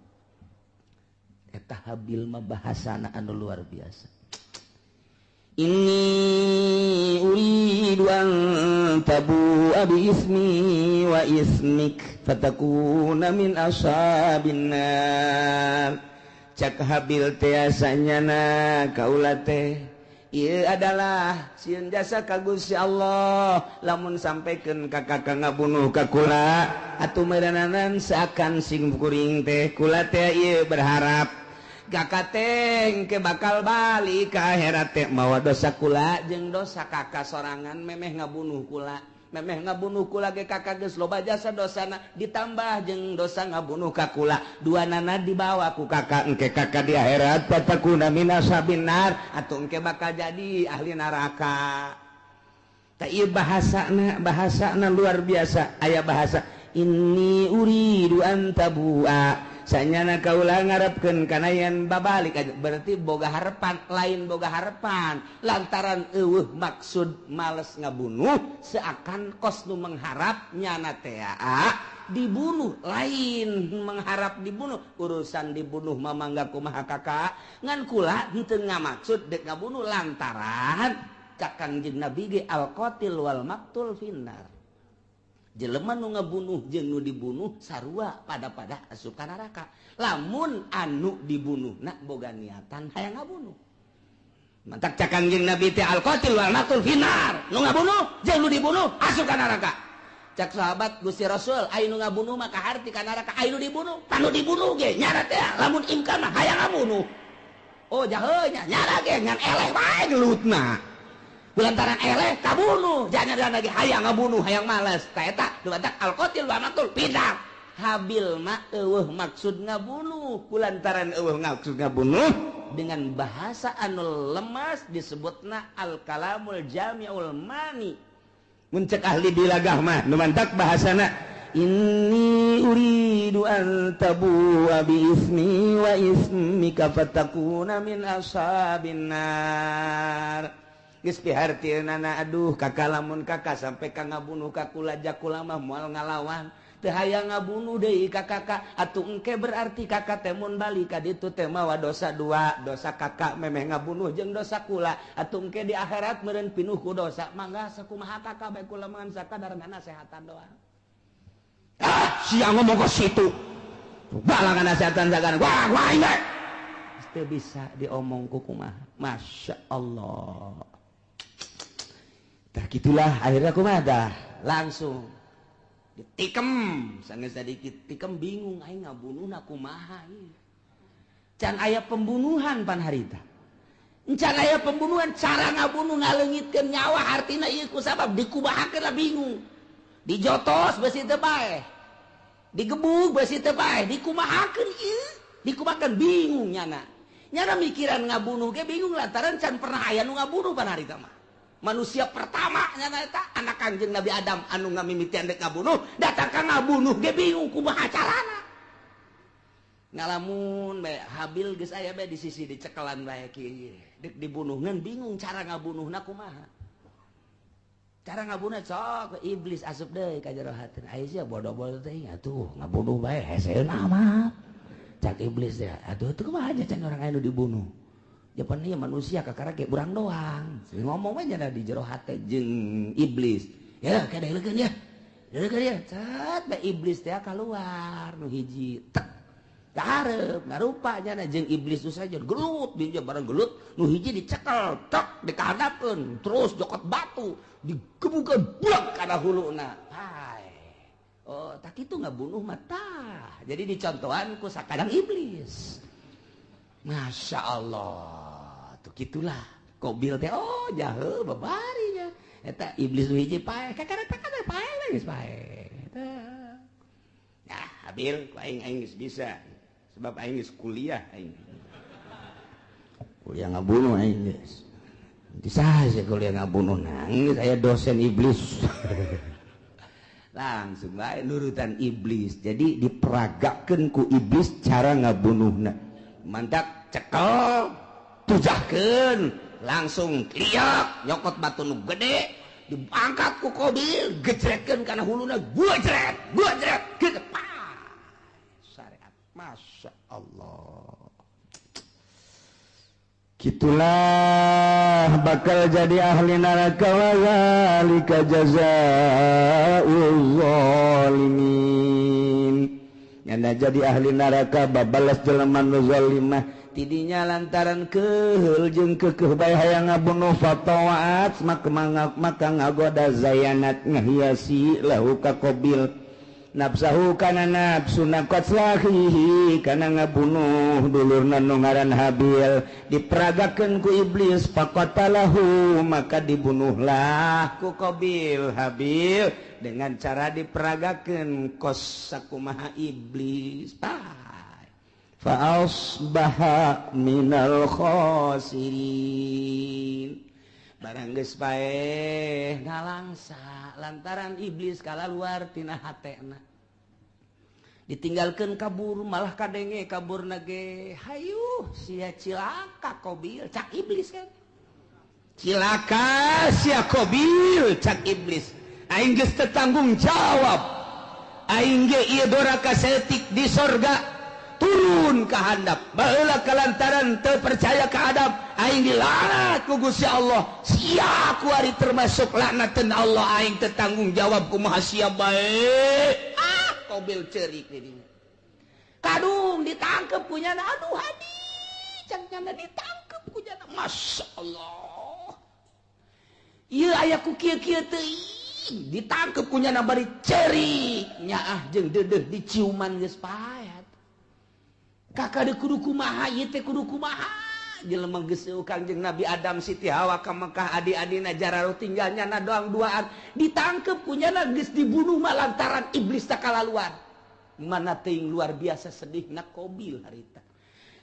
Eta Habil mah bahasana anu luar biasa. Inni uridu an tabu'a bi ismi wa ismik fatakuna min ashabin nar. Cak Habil teh asanyana kaula teh ieu adalah sieun jasa ka Gusti Allah lamun sampaikan ka kakak ngabunuh ka kula atuh meureunanan seakan sing kuring teh kula teh ieu berharap kakak teh ke bakal balik ka akhirat teh mawa dosa kula jeung dosa kakak sorangan memeh ngabunuh kula, memeh ngabunuh kula ge kakak geus loba jasa dosana ditambah jeung dosa ngabunuh ka kula, dua nana dibawa ku kakak engke kakak di akhirat fatakuna minasabin nar atuh engke bakal jadi ahli neraka. Tah ieu bahasana, bahasana luar biasa. Aya bahasa inni uridu an tabua sanyana kaula ngarepkeun kana yen babalik aja, berarti boga harapan, lain boga harapan lantaran eueuh maksud males ngabunuh seakan kos nu mengharap nyana teh dibunuh, lain mengharap dibunuh, urusan dibunuh mah mangga kumaha kakak ngan kula henteu ngamaksud dek ngabunuh lantaran cak Kangjeng Nabi ge al qatil wal maqtul finnar. Jelema nu ngabunuh jeung nu dibunuh sarua pada-pada asup ka neraka. Lamun anu dibunuh na boga niatan hayang ngabunuh. Mantak cak Kangjeng Nabi teh al qatil wal maqtul finnar. Nu ngabunuh jeung nu dibunuh asup ka neraka. Cak sahabat Gusti Rasul aya nu ngabunuh mah kaharti ka neraka, aya nu dibunuh, tanu dibunuh ge nyara teh lamun imkan mah hayang ngabunuh. Oh jahe nya nyara ge ngan eleh wae gelutna. Lantaran eleh kabunuh, jangan lagi hayang ngabunuh, hayang males. Ta eta dumatak al-qatil wa maqtul pindah. Habil mah eueuh maksud ngabunuh, kulantaran eueuh maksud ngabunuh dengan bahasa anu lemas disebutna al-kalamul jami'ul mani. Mun cek ahli bilagah mah nu mantak bahasana inni uridu an tabu'a bi ismi wa ismika fatakuna min ashabin nar. Geus pihartieunana aduh kakak lamun kakak sampai ka ngabunuh ka kula jakula mah moal ngalawan teu hayang ngabunuh deui ka kakak atuh engke berarti kakak teh mun balik ka ditu teh mawa dosa dua, dosa kakak memeh ngabunuh jeung dosa kula atuh engke di akhirat meureun pinuh ku dosa mangga sakumaha kakak bae kula mah sakadar nasehatan doang. Ah sia ngomong ka situ balangan nasehatan sagan wah wah bae teu bisa diomong ku kumaha. Masya Allah. Tah gitulah akhirnya kumaha dah langsung ditikem sanggeus sadikit tikem bingung aing ngabunuhna kumaha ieu. Can aya pembunuhan pan harita. Can aya pembunuhan cara ngabunuh ngaleungitkeun nyawa artina ieu ku sabab dikubahakeun lah bingung. Dijotos beusi teu bae. Digebug beusi teu bae, dikumahakeun ieu, dikumahakeun bingung nyana. Nyana mikiran ngabunuh ge bingung lantaran can pernah aya nu ngabunuh pan harita mah. Manusia pertama nyana eta anak Kangjeng Nabi Adam anu ngamimitian dek ngabunuh, datang ka ngabunuh ge bingung kumaha carana. Ngalamun bae Habil geus aya bae di sisi dicekelan bae kieu. Dek dibunuh ngan bingung cara ngabunuhna kumaha. Cara ngabunuh sok iblis asup deui ka jero hatina. Aya sia bodoh-bodoh teh atuh ngabunuh bae heseun amat. Cak iblis teh atuh teu kumaha aja can orang aya nu dibunuh. Japan ieu manusia kakara ge urang doang. Ngomong we nya di jero hate jeung iblis. Ya kada leukeun ya. Leukeun ya. Cat bae iblis teh kaluar nu hiji tek. Hareup ngarupanya jeung iblis itu saja gelut dia barang gelut nu hiji dicekel tok dikahadapkeun terus jokot batu digebukeun buak kana huluna. Hai. Oh, tak itu ngabunuh mata. Jadi dicontohan ku sakadang iblis. Masya Allah, tuh gitulah. Kobil teh oh jahe babarinya. Eta iblis nu hiji paeh, kakara takana paeh geus paeh. Eta. Ya, Habil ku aing aing geus bisa. Sebab aing geus kuliah aing. Kuliah ngabunuh aing geus. Bisa saja kuliah ngabunuh nangis saya dosen iblis. Langsung bae nurutan iblis. Jadi diperagakeun ku iblis cara ngabunuhna. Mantak cekel, tujahkeun, langsung liak nyokot batu nu gede, diangkat ku Kobil, gejretkeun kana huluna, gua jret, gitu. Syariat. Masya Allah. Gitulah bakal jadi ahli neraka wa zalika jazaa'ul zalimin. Nyanda jadi ahli neraka babalas jelema nu zalimah tidinya lantaran keheul jeung keukeuh bae hayang ngabunuh fatawaat maka ngagoda zayanat ngahiasi lahu ka Qabil nafsahu kana nafsuna qatlahihi kana ngabunuh dulurna nu ngaran Habil diperagakeun ku iblis faqatalahu maka dibunuhlah ku Qabil Habil dengan cara diperagakeun kos sakumaha iblis. Fa asbaha minal khasirin. Barang geus paeh ngalangsa lantaran iblis kalaluar tina hatena ditinggalkeun kabur malah kadenge kaburna ge hayu sia cilaka Qabil cak iblis kan cilaka sia Qabil cak iblis aing geus teu tanggung jawab aing ge ieu doraka saeutik di sorga turun ka handap baheula kalantaran teu percaya ka Adam aing dilaknat ku Gusti Allah sia kuari termasuk laknateun Allah aing teu tanggung jawab kumaha sia bae. Ah Qabil ceurik di dinya kadung ditangkep ku nyana aduh hadi cang nyana ditangkep ku nyana Masya Allah ieu aya ku kieu-kieu teuing ditangkep ku nyana bari ceurik nyaah jeung deudeuh diciuman geus paet kakak de kudu kumaha ieu teh kudu kumaha jelema geus Kangjeng Nabi Adam Siti Hawa ka Mekah adi-adina jararo tinggal nyana doang duaan ditangkep ku nyana geus dibunuh mah lantaran iblis teh kalaluan mana teuing luar biasa sedihna Qabil harita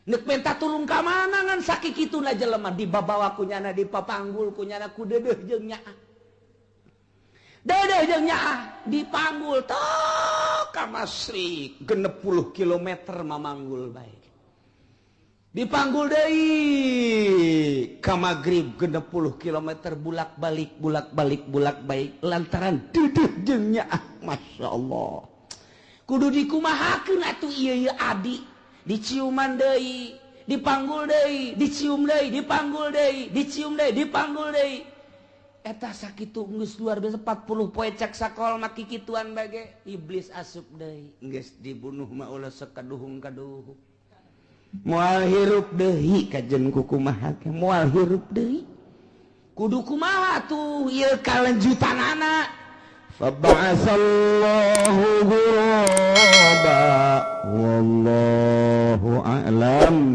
neuk menta tulung ka mana ngan sakikituna jelema dibabawa ku nyana dipapanggul ku nyana ku deudeuh jeung nyaah deudeuh jeung nyaah dipanggul tok ka Masrik 60 kilometer mamanggul bae dipanggul deui ka magrib 60 kilometer bulak-balik bulak-balik bulak-balik lantaran deudeuh jeung nyaah. Masya Allah kudu dikumahakeun atuh ieu ieu adi diciuman deui dipanggul deui dicium deui dipanggul deui dicium deui dipanggul deui eta sakitu geus luar biasa 40 poe cek sakol mah kikituan bage iblis asup deui geus dibunuh mah ulah sekaduhung-kaduhung moal hirup deui kajen ku kumaha ge moal hirup deui kudu kumaha tuh ieu kalanjutanana fa ba'asallahu ghuraba wallahu a'lam.